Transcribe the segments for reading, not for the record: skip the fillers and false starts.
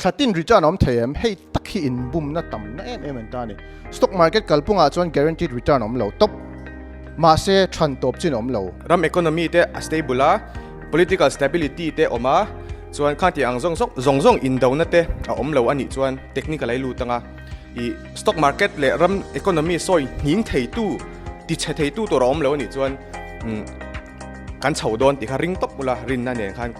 Thlatin return a awm thei em? Hei tak hi inbumna tamna em em an ta a ni. Stock market kalpungah chuan guaranteed return a awm lo tawp. Mahse, than tawp chin a awm lo. Ram economy te a stable a, political stability te awm a, chuan kha tih ang zawng zawng zawng zawng indona te a awm lo a nih chuan technical a i lut ang a, ih stock market leh ram economy sawi hning theitu, tichhe theitu tur a awm lo a nih chuan umm kan chho dawn tih kha ring tawp ula rinna nen khan.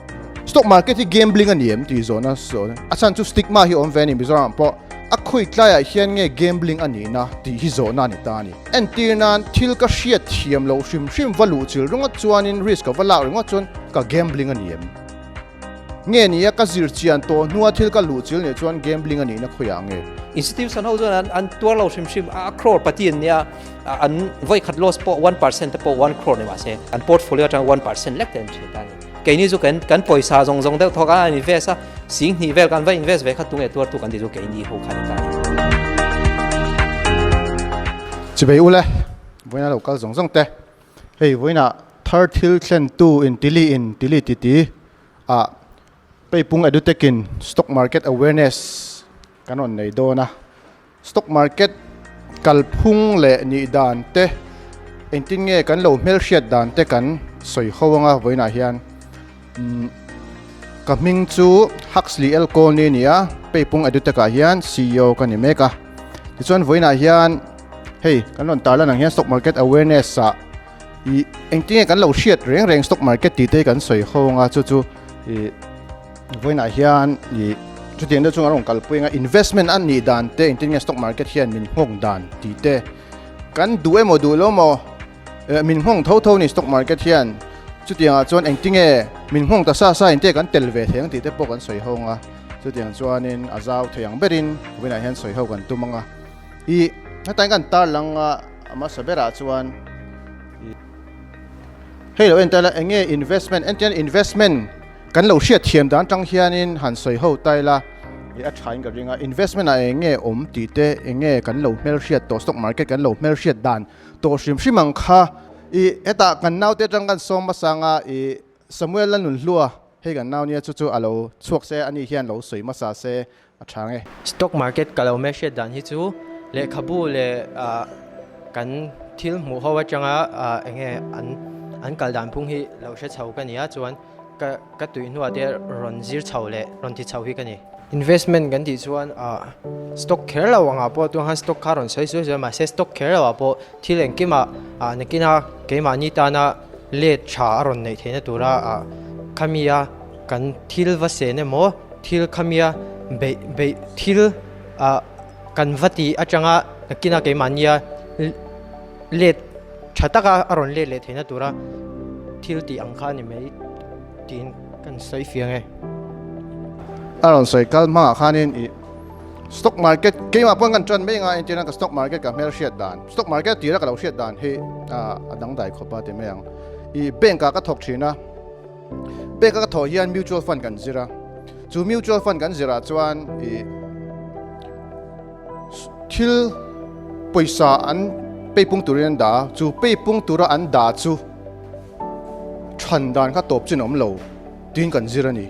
Stock market hi gambling a ni em tih zawhna zawhna a chhan chu stigma hi awm ve a ni Mizoram pawh a khawi tlaiah hian nge gambling a nihna tih hi zawhna a ni ta a ni. Entir nan thil ka hriat thiam loh hrim hrim va luh chil ringawt chuanin risk ka va lak ringawt chuan ka gambling a ni em? Nge ni a ka zir chian tawh hnua thil ka luh chil nih chuan gambling a nihna khawiah nge? Institution ho chuan an tuar lo hrim hrim a crore pati an nia an vawikhat loss pawh 1% te pawh 1 crore ni mahse an portfolio atang 1% lek te an thian ta a ni. Keini chu kan kan pawisa zawng zawng deuh thawk a an invest a sing hnih vel kan va invest ve kha tunge tuar tu kan ti chu keini ho kha ni ta a ni. Chibei ule vawiina lo kal zawng zawng te hei vawiinah thar thil thlen tu in tili in tili titi ah Peipung Edutech in stock market awareness kan rawn nei dawn a, stock market kalphung leh nih dan te engtin nge kan lo hmelhriat dan te kan sawi ho anga vawiinah hian ka hming chu Huxley L Colney a ni a, Peipung Edutech ah hian CEO ka ni mek a, tichuan vawiinah hian hei kan rawn tarlan ang hian stock market awareness ah Ih engtinge kan lo hriat reng reng stock market tih te kan sawi ho anga chu chu ih vawiinah hian ih chutiang deuh chu an rawn kalpui anga investment a nih dan te engtin nge stock market hian min nghawng dan tih te kan duh emaw duh lo maw eh min nghawng tho tho ni stock market hian chutiangah chuan engtinge min nghawng ta sa sa in te kan tel ve thei ang tih te pawh kan sawi ho anga chutiang chuanin a zau thei ang berin vawiinah hian sawi ho kan tum anga ih hetain kan tarlang a. A hmasa berah chuan hei lo en ta ila eng nge investment entian investment kan lo hriat thiam dan tang hianin han sawi ho ta ila ih a thain ka ring a investment ah eng nge awm tih te eng nge kan lo hmelhriat tawh stock market kan lo hmelhriat dan tawh hrim hrim ang kha ih hetah kan naute atang kan sawm hmasa anga ih Samuel a nunhlua hei kan nau nia chu chu a lo chhuak se ani hian lo sawi hmasa se A tha nge. Stock market ka lo hmelhriat dan hi chu lehkhabu leh kan thil hmuh ho atanga enge an an kal dan phung hi lo hre chho ka ni a chuan ka ka tui hnuah te rawn zir chho leh rawn ti chho hi ka ni. Investment kan tih chuan stock kher lo angah pawh tuang khan stock kha rawn sawi suai suai mahse stock kher lo ah pawh thil engkimah nakina keimahni tana let tha a rawn neih theihna tura khamia kan thil va sen emaw Thil khamia beih beih thil ah kan va tih atanga nakina keimahnia let tha taka a rawn let leh theihna tura thil tih ang kha a ni mai tiin kan sawi fiang e. A rawn sawi kal hmangah khanin ih stock market keimah pawn kan tan mai anga entirna ka stock market ka hmel hriat dan stock market tira ka lo hriat dan hi a dangdai khawp a ti mai ang ih bank ah ka thawk thin a. Pek a ka thawh hian mutual fund kan zir a, chu mutual fund kan zirah chuan ih thil pawisa an peipung turin an dah a, chu peipung tura an dah chu than dan kha tawp chin a awm lo tiin kan zir a ni.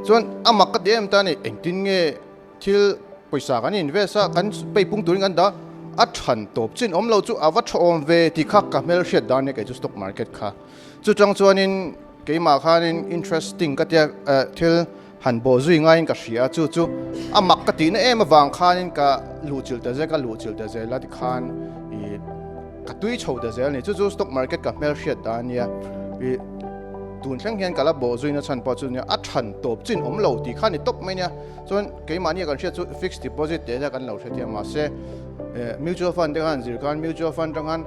Chuan a mak ka ti em ta a ni, engtin nge Thil pawisa kan invest a, kan peipung turin kan dah a than tawp chin awm lo chu a va tha awm ve tih kha ka hmel hriat dan nia kei chu stock market kha. Chutang chuanin keimah khanin interesting ka tia thil han bawh zui ngaiin ka hria a, chu chu a mak ka tihna em avang khanin ka luhchilh ta zel ka luhchilh ta zel a tikhan ih ka tui chho ta zel a ni. Chu chu stock market ka hmel hriat dan nia ih. Tun thleng hian ka la bawh zuina chhan pawh chu nia a than tawp chin awm lo tih kha ni tawp mai nia. Chuan keimahni a kan hriat chu fixed deposit teh hian kan lo hre thiam mahse mutual fund te khan zir khan mutual fund atang khan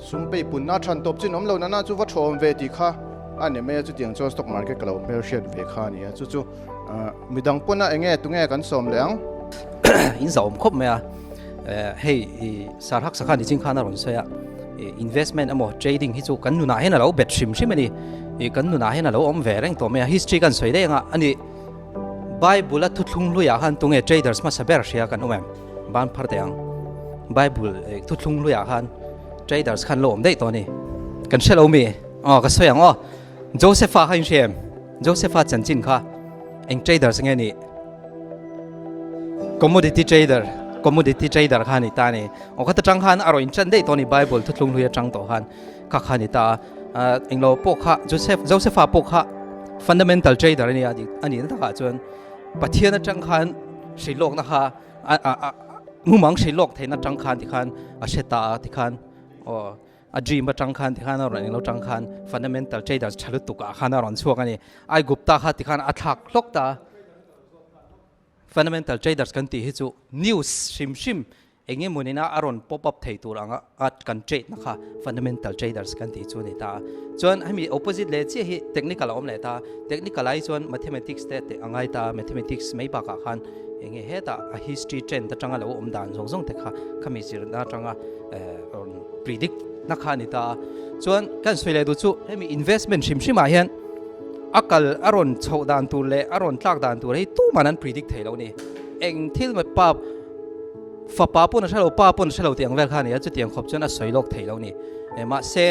sum pei punna than tawp chin awm lo nana chu va thawm ve tih kha a ni mai a chutiang chuan stock market ka lo hmelhriat ve kha a ni a chu chu midang pawna enge tunge kan sawm leh ang. In zahawm khawp mai a hei sarhak sakha ni ching khan a rawn sawi a investment emaw trading hi chu kan nunah hian a lo bet hrim hrim a ni kan nunah hian a lo awm ve reng tawh mai a history kan sawi daih anga a ni Bible a thuthlung hluiah khan tunge traders hmasa ber hria kan awm em ban phar teh ang Bible thuthlung hluiah khan traders khan lo awm daih tawh a ni kan hre lo mi aw ka sawi ang aw Josepha kha in hria em Josepha chanchin kha eng traders nge ni. Commodity trader, commodity trader kha ni ta ni. Aw khata tang khan a rawn inṭan daih tawh a ni, Bible thuthlung hlui atang tawh khan kha kha ni ta a. Englo pawh kha Joseph, Josepha pawh kha fundamental trader a ni a, a nihna takah chuan Pathian atang khan hrilhlawkna kha a a a mumang hrilhlawk theihna atang khan tikhan a hre ta a tikhan aw a dream atang khan tikhan a rawn englo tang khan fundamental traders tha lutuk ah khan a rawn chhuak a ni. Aigupta kha tikhan a thlak hlawk ta a. Fundamental traders kan tih hi chu news hrim hrim eng emaw nena a rawn pop up thei tur anga a kan trade na kha fundamental traders kan tih chu a ni ta a. Chuan hemi opposite leh chiah hi technical a awm leh ta a. Technical ah hi chuan mathematics te teh a ngai ta a, mathematics mai bakah khan eng nge hetah a history trend atanga lo awm dan zawng zawng te kha khami zirna atanga rawn predict na kha a ni ta a. Chuan kan sawi leh duh chu hemi investment hrim hrim ah hian a kal a rawn chhoh dan tur leh a rawn tlak dan tur hi tuman an predict thei lo a ni. Eng thil mai pa fapa pawn a hre lo, pa pawn a hre lo tih ang vel kha a ni a, chutiang khawp chuan a sawi lawk thei lo a ni. Mahse,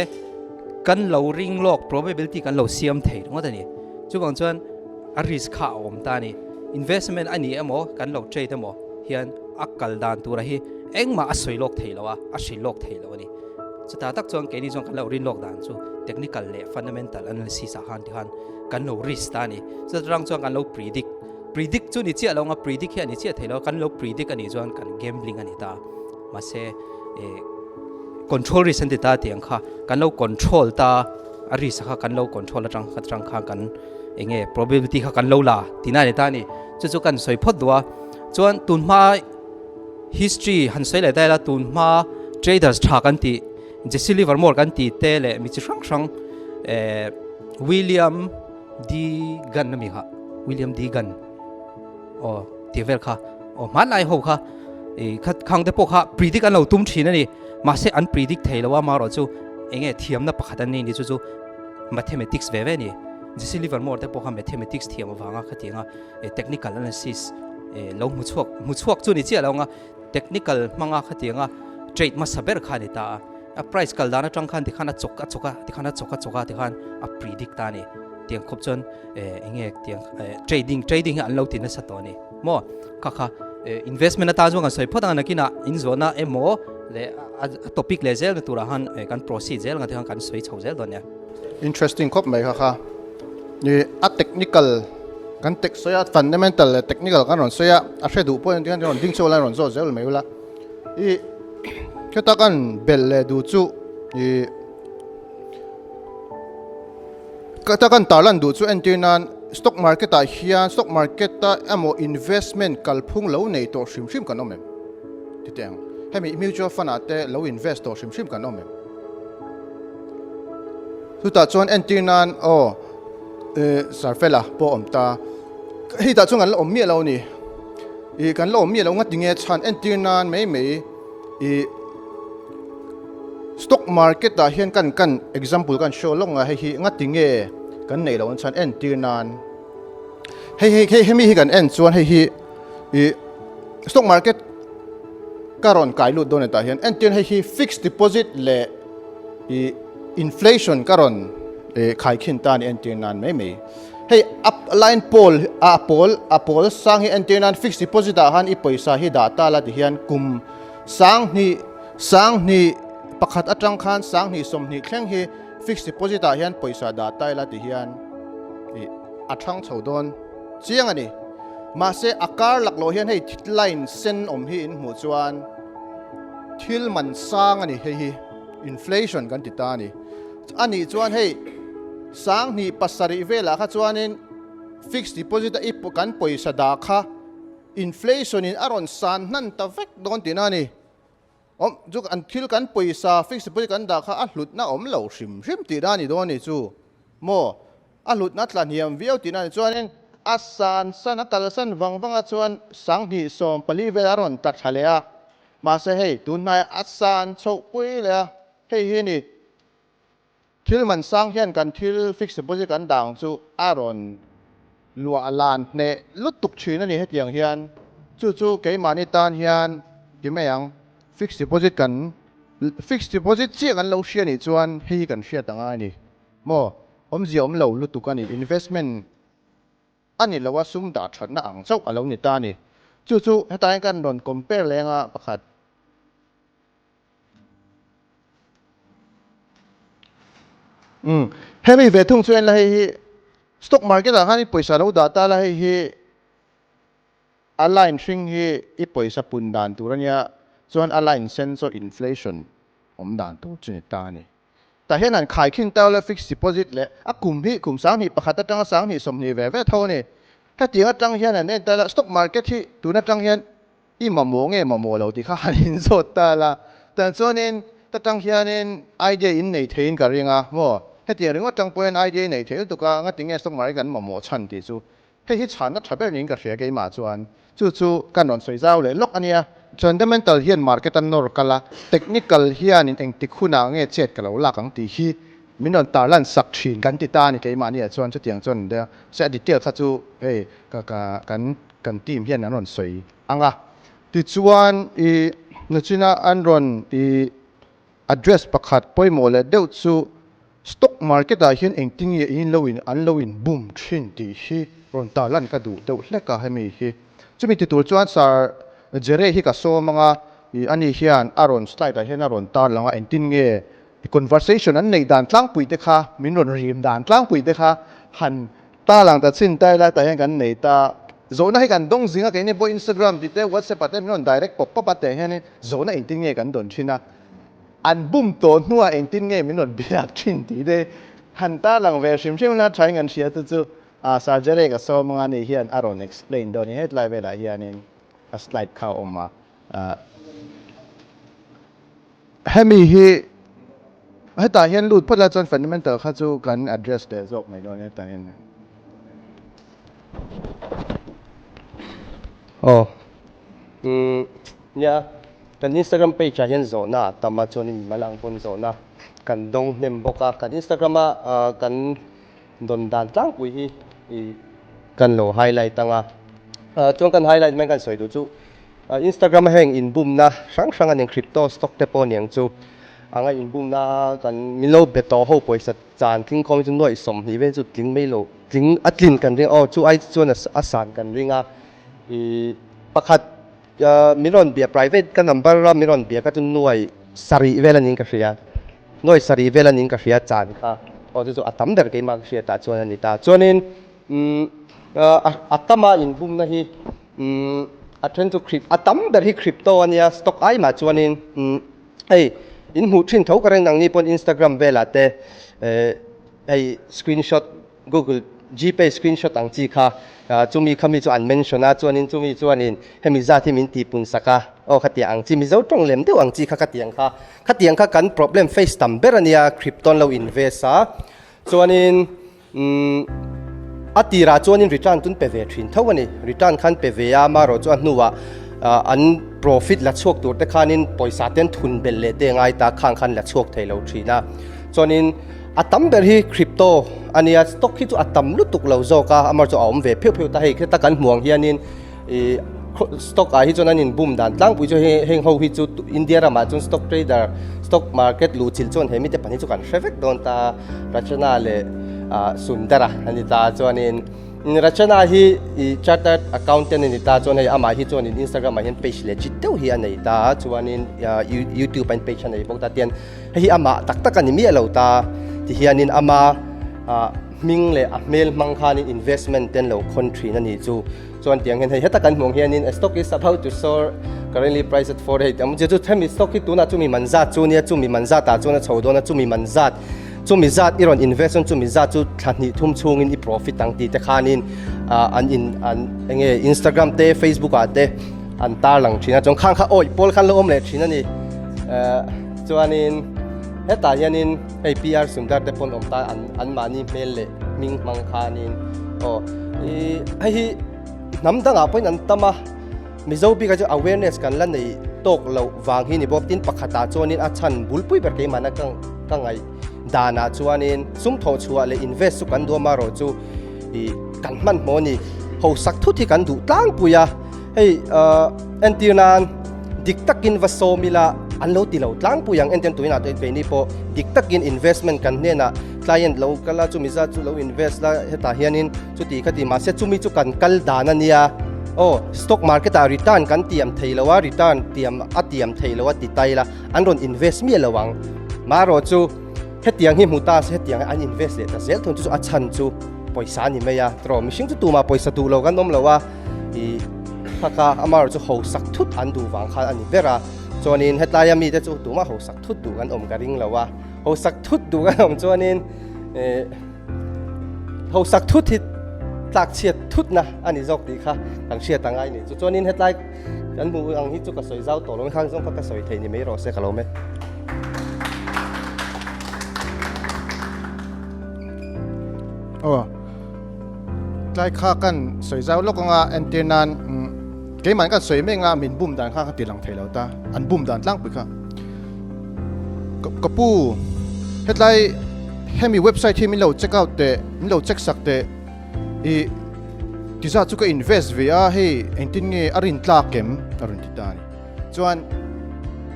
kan lo ring lawk, probability kan lo siam thei ringawt a ni. Chuvang chuan a risk kha a awm ta a ni. Investment a ni emaw, kan lo trade emaw hian a kal dan tura hi engmah a sawi lawk thei lo a, a hrilh lawk thei lo a ni. Chutah tak chuan keini chuan kan lo rin lawk dan chu technical leh fundamental analysis ah khan tikhan kan lo risk ta a ni. Chutah chuan kan lo predict. Predict chu ni chiah lo anga predict hi a ni chiah thei lo a, kan lo predict a nih chuan kan gambling a ni ta. Mahse eh control risk an ti ta tih ang kha kan lo control ta a risk kha kan lo control atang kha atang khan kan eng nge probability kha kan lo la tihna a ni ta a ni. Chu chu kan sawi phawt duh a, chuan tun hma history han sawi leh daih la tun hma traders tha kan tih Jesse Livermore kan tih te leh mi chi hrang hrang eh William D Gunn a mi kha William D Gunn aw tih vel kha aw hmanlai ho kha i kha khang te pawh kha predict an lo tum thin a ni mahse an predict thei lo a marawh chu enge thiamna pakhat an nei ni chu chu mathematics ve ve a ni Jesse Livermore te pawh kha mathematics thiam avanga khatianga technical analysis lo hmu chhuak hmu chhuak chu ni chiah lo anga Technical hmanga khatianga trade hmasa ber kha a ni ta a, a price kal dan atang khan tikhan a chawk a chawk a, tikhan a chawk a chawk a tikhan a predict ta a ni. Tiang khawp chuan eh enge tiang eh trading trading hi an lo ti nasa tawh a ni maw? Kha kha eh investment atan chuan kan sawi phawt ang a nakinah inzawhna emaw leh a topic leh zel na turah khan eh kan proceed zel ang tikhan kan sawi chho zel dawn nia. Interesting khawp mai kha kha. Ni a technical kan tek sawi a fundamental leh technical kan rawn sawi a a hre duh pawh hian rawn ding chho la rawn zawt zel mai ula i kheta kan belh leh duh chu i kheta kan tarlan duh chu entir nan stock market ah hian stock market a emaw investment kalphung lo nei tawh hrim hrim kan awm em titeh ang hemi mutual fund ah te lo invest tawh hrim hrim kan awm em. Chutah chuan entir nan aw Sarfela pawh awm ta. Hei tah chuan kan la awm miah lo a ni. I kan la awm miah lo nga tinge chhan entir nan mai mai i stock market ah hian kan kan example kan show lawk nga hei hi nga tinge kan neih loh chhan entir nan hei hei hei hemi hi kan en chuan hei hi i stock market ka rawn kai lut dawn a tah hian entir hei hi fixed deposit leh i inflation ka rawn khai khin ta ni entir nan mai mai hei up line pawl a pawl a pawl sang hi entir nan fixed deposit ah han i pawisa hi dah ta la ti hian kum sang hnih sang hnih pakhat atang khan sang hnih sawmhnih thleng hi fixed deposit ah hian pawisa dah ta ila ti hian i a thang chho dawn chiang a ni mahse a kar lak loh hian hei line sen awm hi in hmuh chuan thil man sang a ni hei hi inflation kan ti ta a ni. A nih chuan hei sanghnih pasarih velah kha chuanin fixed deposit a i kan pawisa dah kha inflation in a rawn san hnan ta vek dawn tihna a ni. Awm chu an thil kan pawisa fixed deposit kan dah kha a hlutna awm lo hrim hrim tihna a ni dawn a ni chu maw? A hlutna tla hniam viau tihna a ni chuanin a san san a kalsan vang vanga chuan sanghnih 14 vel a rawn tla thla leh a. Mahse hei tunhnai a san chhoh pui leh a, hei hi ni thil man sang hian kan thil fixed deposit kan dah ang chu a rawn luah lan hneh lutuk thin a ni hetiang hian chu chu keimahni tan hian ti mai ang fixed deposit kan fixed deposit chiah kan lo hria nih chuan hei hi kan hriat ang a ni maw awmzia awm lo lutuk a ni investment A ni lo a, sum dah thatna ang chauh a lo ni ta a ni. Chu chu hetah hian kan rawn compare leng a pakhat. Umm hemi ve thung chu en la hei hi stock market ah khan i pawisa lo dah ta la hei hi a line hring hi i pawisa pun dan tur a nia chuan a line sen chu inflation awm dan tur chu ni ta a ni. Tah hian han khaikhin ta ula fixed deposit leh a kum hi kum 2001 atanga 2020 ve ve tho a ni. Hetiang atang hian han en ta ila stock market hi tun atang hian i mamawh nge mamawh lo tih kha han inzawt ta la. Tah chuanin ta tang hianin idea in nei theiin ka ring a maw. Hetiang ringawt tang pawhin idea i nei thei lutuk a ngatinge stock market kan mamawh chhan tih chu Hei hi chhanna tha ber niin ka hria keimah chuan chu chu kan rawn sawi zau leh lawk a nia. Fundamental hian market a nawr kal a, technical hianin engtik hunah nge chet ka lo lak ang tih hi min rawn tarlan sak thin kan ti ta a ni keimahniah chuan chutiang chuan an nia. Mahse a detail kha chu hei ka ka kan kan team hian an rawn sawi ang a. Tichuan i nachina an rawn i address pakhat pawimawh leh deuh chu Stock market ah hian engtin nge in lo in an lo in bum thin tih hi rawn tarlan ka duh deuh hlek a hemi hi. Chumi ti tur chuan Sir Jere hi ka sawm anga ih ani hian a rawn slide ah hian a rawn tarlang a engtin nge conversation an neih dan tlangpui te kha min rawn rim dan tlangpui te kha han tarlang ta chin ta ila tah hian kan nei ta. Zawhna hi kan dawng zing a keini pawh Instagram tih te WhatsApp ah te min rawn direct pawp pawp a teh hianin zawhna engtin nge kan dawn thin a. An bum tawh hnuah engtin nge min rawn biak thin tih te han tarlang ve hrim hrim la thain kan hria chu chu surgery ka sawm anga ni hian a rawn explain dawn a ni. Hetlai velah hianin a slide kha a awm a. Hemi hi hetah hian lut phawt la chuan fundamental kha chu kan address leh zawk mai dawn hetah hian. Aw umm nia kan Instagram page ah hian zawhna a tam a chuanin mimal ang pawn zawhna kan dawng hnem bawk a kan Instagram a ah kan dawn dan tlangpui hi ih kan lo highlight ang a ah chuan kan highlight mai kan sawi duh chu ah Instagram a heng inbumna hrang hrang a ni crypto stock te pawh a ni ang chu anga inbumna kan min lo be tawh ho pawisa chan tling khawm hi chu nuaih 20 vel chu tling mai lo tling a tlin kan ring aw chu ai chuan a san kan ring a. I pakhat min rawn bia private ka number a min rawn bia kha chu nuai sarih vel a niin ka hria nuai sarih vel a niin ka hria chan kha aw chu chu a tam ber keimah ka hriatah chuan a ni ta chuanin umm a tama inbumna hi umm a then chu a tam ber hi crypto a nia stock ai mah chuanin umm hei in hmuh thin tho ka reng nangni pawn Instagram velah te eh hei screenshot Google Gpay screenshot ang chi kha chumi kha mi chu an mention a, chuanin chumi chuanin hemi zat hi min tihpun sak a, aw khatiang ang chi Mizo tawng lem deuh ang chi kha khatiang kha, khatiang kha kan problem face tam ber a nia crypto an lo invest a, chuanin umm a tirah chuanin return chu an pe ve thin tho a ni, return khan pe ve a amaherawh chu a hnuah an profit la chhuak tur te khanin pawisa te an thun belh leh te a ngai ta, khang khan la chhuak thei lo thin a, chuanin. A tam ber hi crypto a nia, stock hi chu a tam lutuk lo zawk a, amar chu a awm ve pheuh pheuh ta hei kheta kan hmuh ang hianin ih stock ah hi chuan an inbum dan tlangpui chu hei heng ho hi chu India ramah chuan stock trader stock market luh chilh chuan he mite pahnih chu kan hre vek dawn ta Rachana leh ah Sundara a ni ta chuanin Rachana hi ih chartered accountant a ni ta chuan hei amah hi chuanin Instagram ah hian page legit deuh hi a nei ta chuanin YouTube ah hian page a nei bawk ta tian Hei hi amah tak tak a ni miah lo ta ti hianin ama hming leh a hmel hmang khanin investment te an lo khawn thin a ni chu. Chuan tiang hian hei heta kan hmuh ang hianin a stock is about to soar currently priced at 4 hei ang chu hemi stock hi tunah chumi man zat chu nia chumi man zat ah chuan a chho dawn a chumi man zat chumi zat i rawn invest chuan chumi zat chu thla hnih thum chhungin i profit ang tih te khanin an in an enge Instagram te Facebook ah te an tarlang thin a chuan khang kha awih pawl khan lo awm leh thin a ni. Chuanin hetah hianin hei PR Sundar te pawn awm ta an anmahni hmel leh hming hmang khanin aw ih hei hi hnam dangah pawhin an tam a, Mizo bikah chuan awareness kan la nei tawk loh vang hi ni bawk tin pakhatah chuanin a chhan bulpui ber keimahna ka ka ngaih danah chuanin sum thawh chhuah leh invest chu kan duam erawh chu ih kan hmanhmawh a ni hausak thut hi kan duh tlangpui a hei ah entir nan. Dik takin va sawm ila an lo ti lo tlangpui ang enten tuinah te keini pawh dik takin investment kan hnenah client lo kal a chumi zat chu lo invest la hetah hianin chuti kha ti mahse chumi chu kan kal dan a nia. Aw, stock market ah return kan tiam thei lo a, return tiam a tiam thei lo a ti tai la, an rawn invest miah lo ang. Marawh chu hetiang hi hmu ta se hetiang hi an invest leh ta zel thung chu chu a chhan chu pawisa a ni mai a, tawh mihring chu tumah pawisa duh lo kan awm lo a, ih khaka amarawh chu hausak thut an duh vang khan a ni ber a, chuanin hetlaia mite chu tumah hausak thut duh kan awm ka ring lo a, hausak thut duh kan awm chuanin ih. Hausak thut hi tlak chhiat thutna a ni zawk tih kha kan hriat a ngai ni. Chu chuanin hetlai kan hmuh ang hi chu ka sawi zau tawh lo khang zawng kha ka sawi thei ni mai rawh se ka lo me. Aw tlai kha kan sawi zau lawk anga entir nan keimah kan sawi mek anga min bum dan kha ka ti lang thei lo ta an bum dan tlangpui kha ka pu hetlai Hemi website hi min lo check out teh, min lo check sak teh. I tizat chu ka invest ve a, hei engtin nge a rin tlak em? A rawn ti ta a ni. Chuan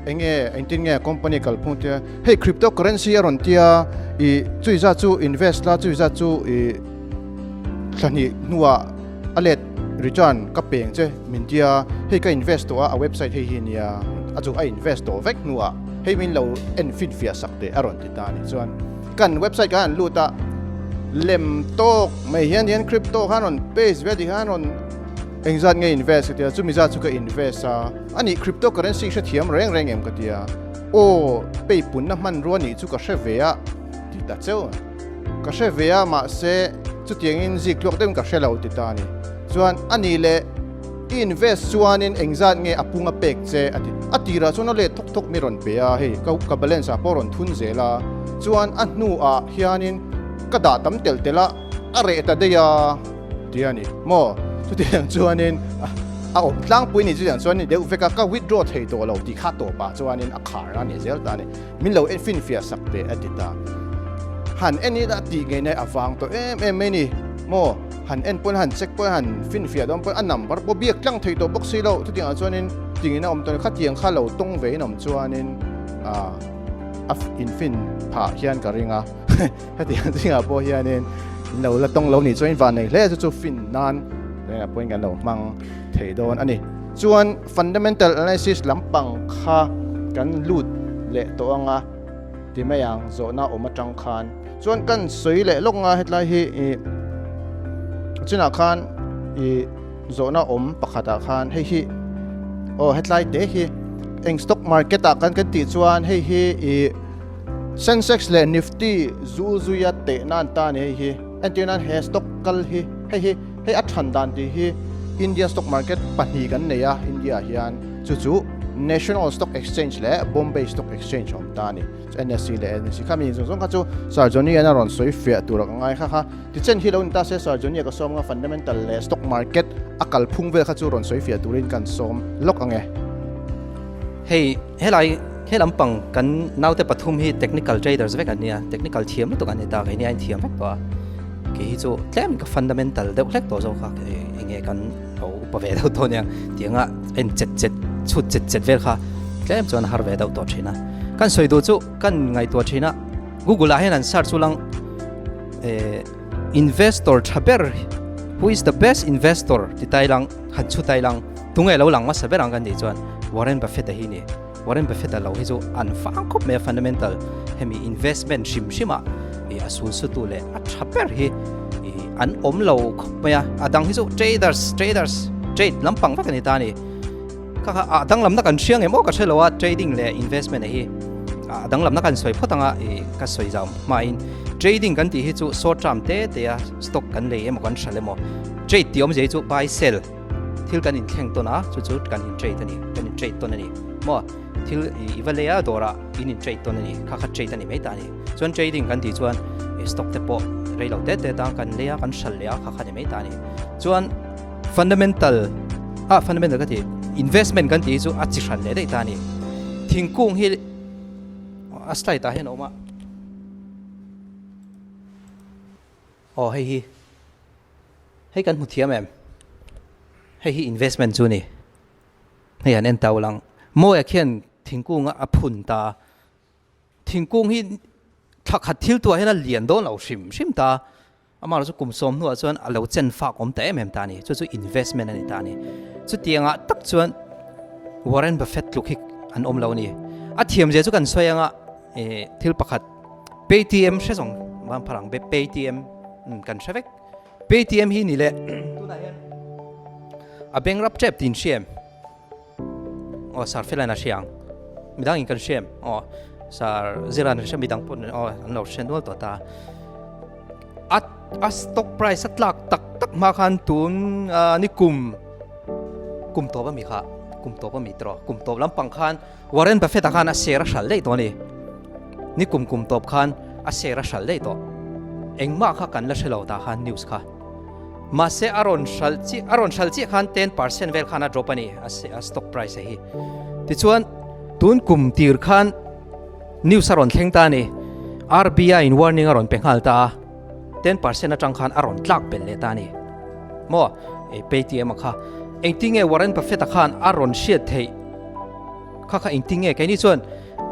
enge engtin nge company kalphung tia, hei cryptocurrency a rawn tia, i chui zat chu invest la, chui zat chu i thlahnih hnuah a let return ka peng che min tia, hei ka invest tawh a, a website hei hi nia, a chu a invest tawh vek hnuah hei min lo en finfiah sak teh a rawn ti ta a nih chuan kan website khan an lut a, lem tawk mai hian hian crypto khan rawn paste ve ti khan rawn engzat nge invest ka tia, chumi zat chu ka invest a, ani cryptocurrency hrethiam reng reng em ka tia, aw peipunna hmanrua nih chu ka hre ve a ti ta cheu. Ka hre ve a, mahse chutiangin zik tluak deuhin ka hre lo ti ta a ni. Chuan a ni leh i invest chuanin engzat nge a pung a pek che a ti. A tirah chuan a let thawk thawk mi rawn pe a, hei ka ka balance ah pawh rawn thun zel a. Chuan a hnuah hianin ka dah tam telh telh a, a reh ta daih a ti a ni maw. Chutiang chuanin a awm tlangpui ni chutiang chuan ni deuh vek a, ka withdraw thei tawh lo tih kha tawpah chuanin a khar a ni zel ta a ni. Min lo en finfiah sak teh a ti ta. Han en ila tih ngei nai a vang tawh em em mai ni maw? Han en pawn han check pawn han finfiah dawn pawn a number pawh biak tlang thei tawh bawk si lo. Chutiangah chuanin tingin a awm tawh khatiang kha lo tawng ve in awm chuanin a infin phah hian ka ring a. Hetiang zingah pawh hianin in lo la tawng lo nih chuan in van nei hle chu chu fin nan pawhin kan lo hmang thei dawn a ni. Chuan fundamental analysis lampang kha kan lut leh tawh ang a ti mai ang zawhna awm atang khan. Chuan kan sawi leh lawk nga hetlai hi ih chinah khan ih zawhna awm pakhatah khan hei hi aw hetlai te hi eng stock market ah kan kan tih chuan hei hi ih Sensex leh Nifty zul zuia teh nan ta a ni hei hi. Entir nan he stock kal hi hei hi hei a than dan tih hi India stock market pahnih kan nei a India ah hian chu chu National Stock Exchange leh Bombay Stock Exchange a awm ta a ni. NSE leh NSE kha mi zawng zawng kha chu Sir Johnny an a rawn sawi fiah tur a ka ngai kha kha. Tichen hi lo ni ta se Sir Johnny a ka sawm nga fundamental leh stock market a kalphung vel kha chu rawn sawi fiah turin kan sawm lawk ang e. Hei helai he lampang kan naute pathum hi technical traders vek an nia, technical thiam lutuk an ni ta, keini a inthiam vek tawh a, kei hi chu tlem ka fundamental deuh hlek tawh zawk a, enge kan lo upa ve deuh tawh nia, tianga en chet chet chhut chet chet vel kha tlem chuan a har ve deuh tawh thin a. Kan sawi duh chu kan ngaihtuah thin a, Google ah hian an search chu lang investor tha ber who is the best investor ti tai lang han chhu tai lang. Tunge lo lang hmasa ber ang kan tih chuan Warren Buffett-a hi ni. Warren Buffett-a lo hi chu an fang khawp mai a, fundamental hemi investment hrim hrimah ih a sul sutu leh a tha ber hi ih an awm lo khawp mai a. A dang hi chu traders, traders, trade lampang vek a ni ta a ni. Kha kha a danglamna kan hria ngem aw ka hre lo a, trading leh investment a hi a danglamna kan sawi phawt anga ih ka sawi zau hmain trading kan tih hi chu short term te te a stock kan lei emaw kan hralh emaw trade tih awmzia hi chu buy sell Thil kan inthleng tawn a, chu chu kan in trade a ni, kan in trade tawn a ni. Maw, thil i va lei a dawrah in in trade tawn a ni, kha kha trade a ni mai ta a ni. Chuan trading kan tih chuan stock te pawh rei lo te te tang kan lei a, kan hral leh a, kha kha ni mai ta a ni. Chuan fundamental, ah fundamental ka ti, investment kan tih hi chu a chi hran leh daih ta a ni. Thingkung hi a slide ah hian a awm a. Aw hei hi. Hei kan hmu thiam em? Hei hi investment chu ni. Hei an en tau lang. Mawia khian thingkung a phun ta. Thingkung hi thla khat thil tuah hian a lian dawn lo hrim hrim ta. Amaherawhchu kum sawm hnuah chuan a lo chen fak awm ta em em ta a ni. Chu chu investment a ni ta a ni. Chutiangah tak chuan Warren Buffett tluk hi an awm lo a ni. A thiamzia chu kan sawi anga thil pakhat Paytm hre zawng van phar ang Paytm kan hre vek. Paytm hi ni leh tunah hian a bank rap tep tin hria em? Aw sar felan a hria ang. Midang in kan hria em? Aw sar ziran a hria midang pawh aw an lo hria nual tawh ta. A a stock price a tlak tak tak hma khan tun ni kum kum tawp ami kha kum tawp ami tawh kum tawp lampang khan Warren Buffett a khan a share a hral daih tawh a ni. Ni kum kum tawp khan a share a hral daih tawh. Engmah kha kan la hre lo tah khan news kha. Mahse a rawn hralh chiah a rawn hralh chiah khan 10% vel khan a drop a ni a a stock price a hi. Tichuan tun kum tir khan news a rawn thleng ta a ni. RBI in warning a rawn pe nghal ta a, 10% atang khan a rawn tlak belh leh ta a ni. Maw ei Paytm a kha engtinge Warren Buffett a khan a rawn hriat theih kha kha engtinge keini chuan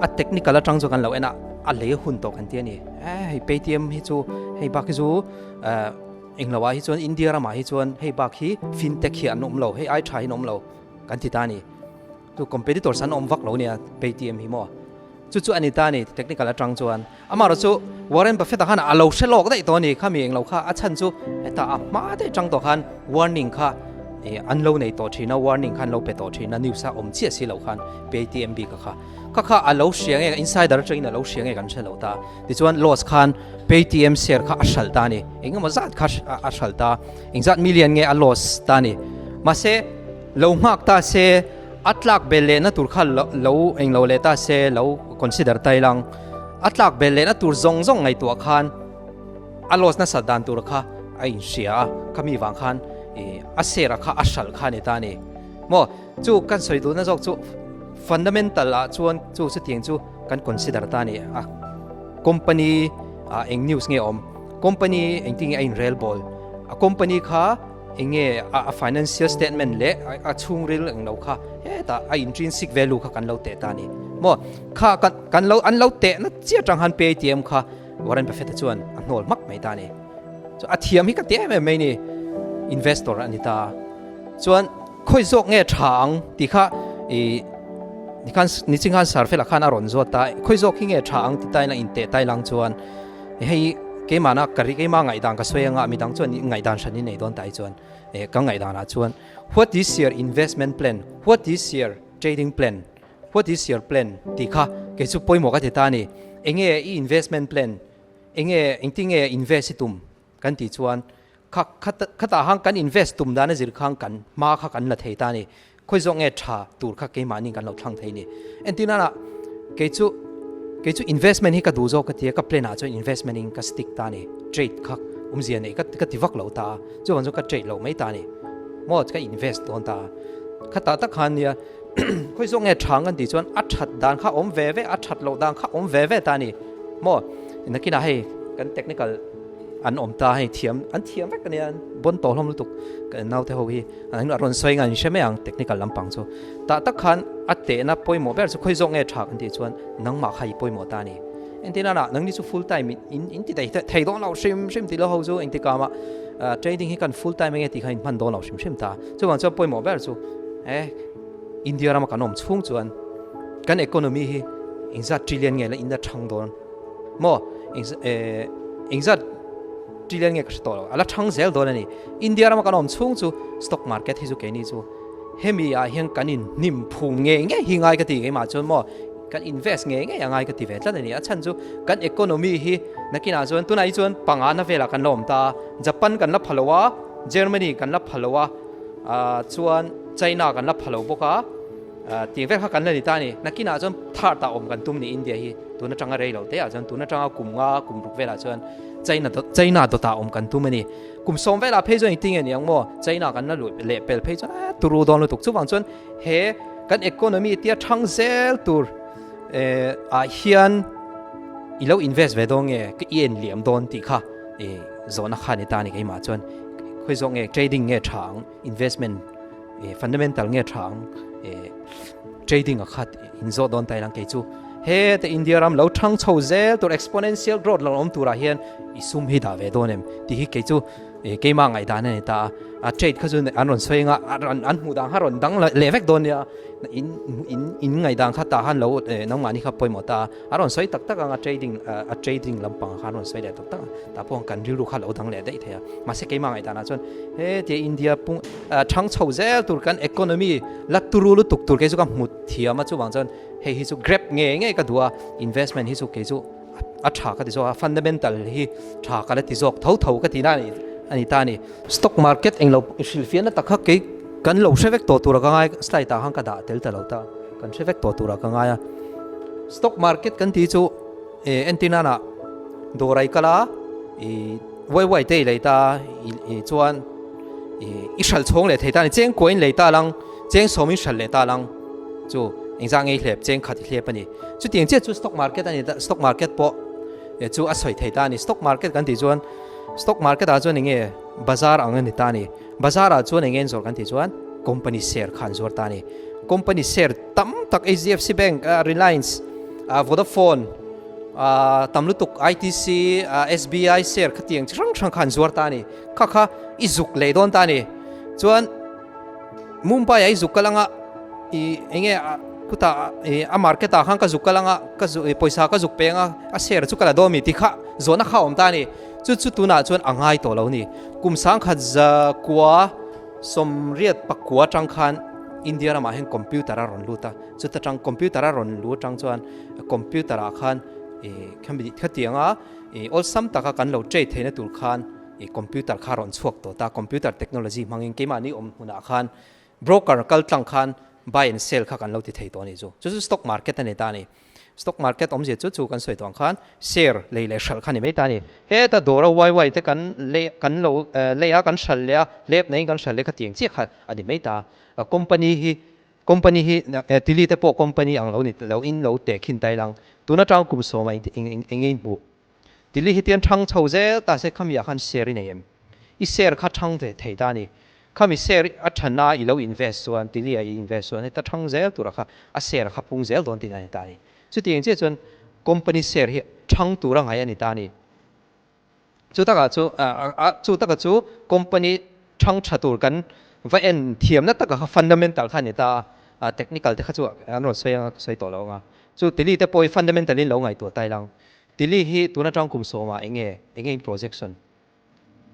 a technical atang chu kan lo en a a lei hun tawh kan ti a ni. Eh hei Paytm hi chu hei bak hi chu eh Englo ah hi chuan India ramah hi chuan hei bak hi fintech hi an awm lo, hei ai tha hi an awm lo kan ti ta a ni. Chu competitors an awm vak lo nia Paytm hi maw. Chu chu a ni ta a ni technical atang chuan. Amaherawh chu Warren Buffett a khan a lo hre lawk daih tawh a ni khami englo kha a chhan chu heta a hma daih atang tawh khan warning kha an lo nei tawh thin a, warning kha an lo pe tawh thin a news a awm chiah si lo khan Paytm bik a kha. Kha kha a lo hria nge insider atangin a lo hria nge kan hre lo ta. Tichuan loss khan Paytm share kha a hralh ta a ni. Engemaw zat kha a hralh ta. Engzat million nge a loss ta a ni. Mahse lo nghak ta se a tlak bel lehna tur kha lo englo leh ta se lo consider ta ilang. A tlak bel lehna tur zawng zawng ngaihtuah khan a loss nasat dan tur kha a inhria a. Khami vang khan a share kha a hralh kha a ni ta a ni. Maw chu kan sawi duhna zawk chu fundamental ah chuan chu chutiang chu kan consider ta a ni a company ah eng news nge awm company engtin nge a in rel bawl a company kha eng nge a financial statement leh a chhungril eng lo kha hetah a intrinsic value kha kan lo teh ta a ni maw kha kan kan lo an lo teh na chiah atang khan Paytm kha Warren Buffett a chuan a hnawl hmak mai ta a ni chu a thiam hi ka ti em em mai ni investor a ni ta chuan Khawi zawk nge tha ang tih kha i nikhan niching khan Sarfela khan a rawn zawt ta, khawi zawk hi nge tha ang ti tain a inteh tai lang chuan hei keimahna ka ri keimah ngaihdan ka sawi anga midang chuan ngaihdan hran in nei dawn ta hi chuan eh ka ngaihdan ah chuan what is your investment plan, what is your trading plan, what is your plan tih kha kei chu pawimawh ka ti ta a ni. Enge i investment plan, enge engtinge invest i tum kan tih chuan Kha khatah khan kan invest tum dan a zir khan kan hma kha kan la thei ta a ni. Khawi zawk nge tha tur kha keimahni kan lo thlang thei a ni. Entir nana kei chu kei chu investment hi ka duh zawk ka ti a, ka plan ah chuan investment in ka stick ta a ni. Trade kha awmzia nei ka ka ti vak lo ta a, chuvang chuan ka trade lo mai ta a ni. Maw ka invest dawn ta a. Khatah tak khan nia khawi zawk nge tha ang kan tih chuan a that dan kha awm ve ve, a that loh dan kha awm ve ve ta a ni. Maw nakinah hei kan technical An awm ta hei thiam an thiam vek ania bon tawh hlawm lutuk ka naute ho hi an a rawn sawi ngai an hre mai ang technical lampang chu tah tak khan a tehna pawimawh ber chu khawi zawk nge tha kan tih chuan nangmah kha i pawimawh ta a ni entir nana nangni chu full time in in ti thei thei dawn lo hrim hrim tih lo ho chu engti kama trading hi kan full time enge tih kha in hman dawn lo hrim hrim ta chuvang chuan pawimawh ber chu eh India rama kan awm chhung chuan kan economy hi engzat trillion nge la in la thang dawn Maw engzat trillion nge ka hre tawh lo a la thang zel dawn a ni. India rama kan awm chhung chu stock market hi chu keini chu hemi ah hian kan in hnim phum ngei ngei hi ngai ka ti keimah chuan maw kan invest ngei ngei a ngai ka ti ve tlat a ni. A chhan chu kan economy hi nakinah chuan tunah hi chuan panga na velah kan la awm ta a, Japan kan la pha lo a, Germany kan la pha lo a, chuan China kan la pha lo bawk a. Tih vel kha kan la ni ta a ni. Nakinah chuan thar tah awm kan tum ni India hi tun atanga rei lo te ah chuan tun atanga kum nga kum ruk velah chuan China China dawtah awm kan tum a ni. Kum sawm velah phei chuan engtin nge ni ang maw China kan la luh leh pel phei chuan a turu dawn lutuk. Chuvang chuan he kan economy tia thang zel tur ah hian i lo invest ve dawn nge ka i en liam dawn tih kha zawhna kha ni ta a ni keimah chuan khawi zawk nge trading nge tha ang investment fundamental nge tha ang trading a khat in zawh dawn tai lang kei chu Heta India ram lo thang chho zel tur exponential growth lo awm turah hian i sum hi dah ve dawn em tih hi kei chu keimah ngaihdan a ni ta a. A trade kha chu an rawn sawi anga an hmuh dan kha rawn dang leh vek dawn nia in in in ngaihdan kha tah khan lo nangmahni kha pawimawh ta a. A rawn sawi tak tak anga trading a trading lampang kha an rawn sawi leh tak tak a tah pawh kan rilru kha lo dang leh daih thei a. Mahse keimah ngaihdanah chuan hetia India pung thang chho zel tur kan economy la turu lutuk tur kei chu ka hmu thiam a chuvang chuan Hei hi chu grab nge nge ka duh a, investment hi chu kei chu a tha ka ti zawk a, fundamental hi tha ka la ti zawk tho tho ka ti na a ni ta a ni. Stock market englo hrilhfiahna tak kha kei kan lo hre vek tawh tura ka ngai, slide ah khan ka dah tel ta lo ta, kan hre vek tawh tura ka ngai a. Stock market kan tih chu entir nana dawr ai kal a, i uai uai te i lei ta i chuan i hralh chhawng leh thei ta a ni, cheng kuain lei ta lang, cheng sawmin hralh leh ta lang. Chu engzah ngei hlep cheng khat i hlep a ni. Chutiang chiah chu stock market a ni ta, stock market pawh chu a sawi thei ta a ni. Stock market kan tih chuan stock market ah chuan enge bazar ang a ni ta a ni. Bazar ah chuan enge an zawrh kan tih chuan company share kha an zuar ta a ni. Company share tam tak HDFC Bank, Reliance, Vodafone, tam lutuk ITC, SBI share khatiang chi hrang hrang kha an zuar ta a ni. Kha kha i zuk leh dawn ta a ni. Chuan Mumbai ah i zuk kal anga i enge khutah i a market ah khan ka zuk kal anga ka zu pawisa ka zuk pe anga a share chu ka la dawn mi tih kha zawhna kha a awm ta a ni. Chu chu tunah chuan a ngai tawh lo a ni. Kum sangkhat zakua sawmriat pakua atang khan India ramah hian computer a rawn lut a, chuta tang computer a rawn lu atang chuan computer ah khan i khami khatianga i awlsam taka kan lo trade theihna tur khan I computer kha rawn chhuak tawh ta, computer technology hmangin keimahni awm hmunah khan broker kal tlang khan buy and sell kha kan lo ti thei tawh a ni chu. Chu chu stock market a ni ta a ni. Stock market awmzia chu chu kan sawi tawh ang khan share lei leh hralh kha ni mai ta a ni. Heta dawra uai uai te kan lei kan lo lei a kan hralh leh a, hlep neiin kan hralh leh kha tiang chiah kha a ni mai ta. Company hi company hi tili te pawh company ang lo ni lo in lo tehkhin ta ilang. Tun atang kum sawma eng eng nge in hmuh? Tili hi tian thang chho zel ta se khami ah khan share i nei em? I share kha thang ve thei ta a ni. Khami share a thana i lo invest chuan tili ah i invest chuan heta thang zel tura kha a share kha pung zel dawn tihna a ni ta a ni. Chutiang chiah chuan company share hi thang tura ngai a ni ta a ni. Chu takah chu chu taka chu company thang tha tur kan va en thiamna taka kha fundamental kha a ni ta a, technical te kha chu an rawn sawi anga ka sawi tawh lo anga. Chu tili te pawh hi fundamental in lo ngaihtuah ta ilang. Tili hi tun atang kum sawmah enge enge in projection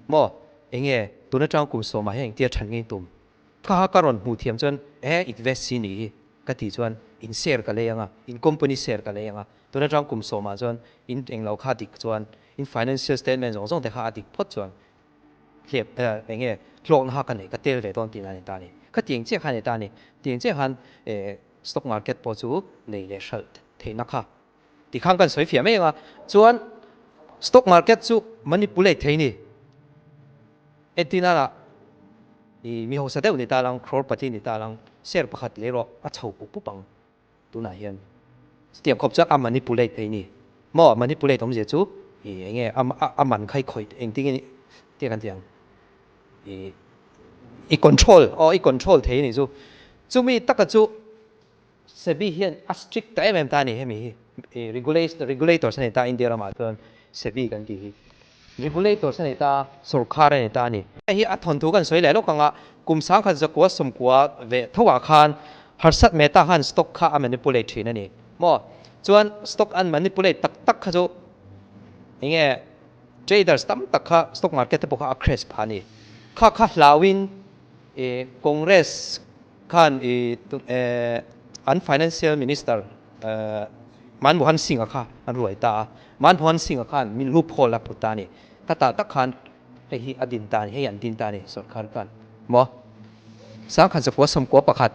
maw enge tun atang kum sawmah hian engtia than ngei tum kha kha ka rawn hmuh thiam chuan e invest si ni hi ka tih chuan in share ka lei anga in company share ka lei anga tun atang kum sawmah chuan in englo kha dik chuan in financial statement zawng zawng te kha a dik phawt chuan hlep enge hlawkna kha ka nei ka tel ve dawn tihna a ni ta a ni kha tiang chiah kha a ni ta a ni tiang chiah khan stock market pawh chu lei leh hralh theihna kha Tikhan kan sawi fiah mai ang a, chuan stock market chu manipulate thei ni. Entirnana i mi hausa deuh ni ta lang, crore pati ni ta lang, share pakhat lei rawh a chho pup pup ang tunah hian. Chutiang khawp chuan a manipulate thei ni. Maw manipulate awmzia chu i enge a man kha i khawih engtin nge tia kan ti ang i i control aw i control thei ni chu. Chumi taka chu SEBI hian a strict ta em em ta a ni hemi hi regulators a ni ta India ramah chuan SEBI kan tih hi regulators a ni ta sorkar a ni ta a ni. Hei hi a thawnthu kan sawi leh lawk anga kum sangkhat zakua sawmkua ve thoah khan Harshad Mehta khan stock kha a manipulate thin a ni maw chuan stock an manipulate tak tak kha chu enge traders tam tak kha stock market te pawh kha a crash phah a ni kha kha hlauin Congress Khan i an Financial Minister Manmohan Singh-a kha an ruai ta a, Manmohan Singh-a khan min loophole a put ta a ni. Ka tah tak khan hei hi a din ta a ni, hei an din ta a ni sorkar khan maw. Sangkhat zakua sawmkua pakhat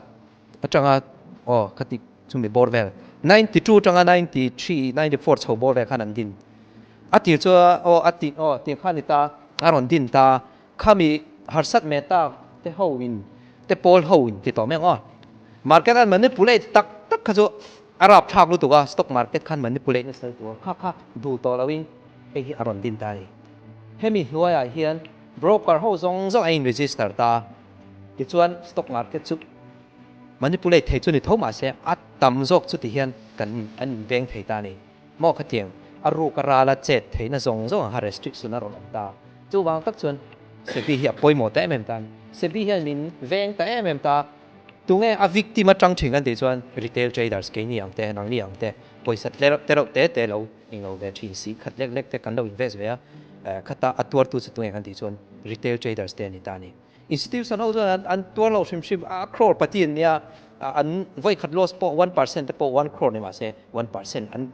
atanga aw ka ti chumi bawr vel 92 atanga 93, 94 chho bawr vel khan an din. A tir chu aw a ti aw tiang khan a ni ta a, a rawn din ta a. Khami harsat Mehta te ho in te pawl ho in ti tawh mai ang aw. Market an manipulate tak tak kha chu a rapthlak lutuk a, stock market khan manipulate nasa lutuk a, kha kha duh tawh lo in hei hi a rawn din ta a ni. Hemi hnuaiah hian broker ho zawng zawng a in register ta a, tichuan stock market chu. Manipulate thei chu ni tho mahse a tam zawk chu ti hian kan an inveng thei ta a ni. Maw khatiang a ruk a ral a chet theihna zawng zawng ang kha restriction a rawn awm ta. Chuvang tak chuan SEBI hi a pawimawh ta em em ta a ni. SEBI hian min veng ta em em ta. Tunge a victim atang thin kan tih chuan retail traders keini ang te, nangni ang te, pawisa te reuh te te lo englo ve thin si khat lek lek te kan lo invest ve a, khata a tuartu chu tunge kan tih chuan retail traders te a ni ta a ni. Institution ho chuan an tuar lo hrim hrim a, crore pati an nia, an vawikhat loss pawh 1% te pawh 1 crore ni mahse 1% an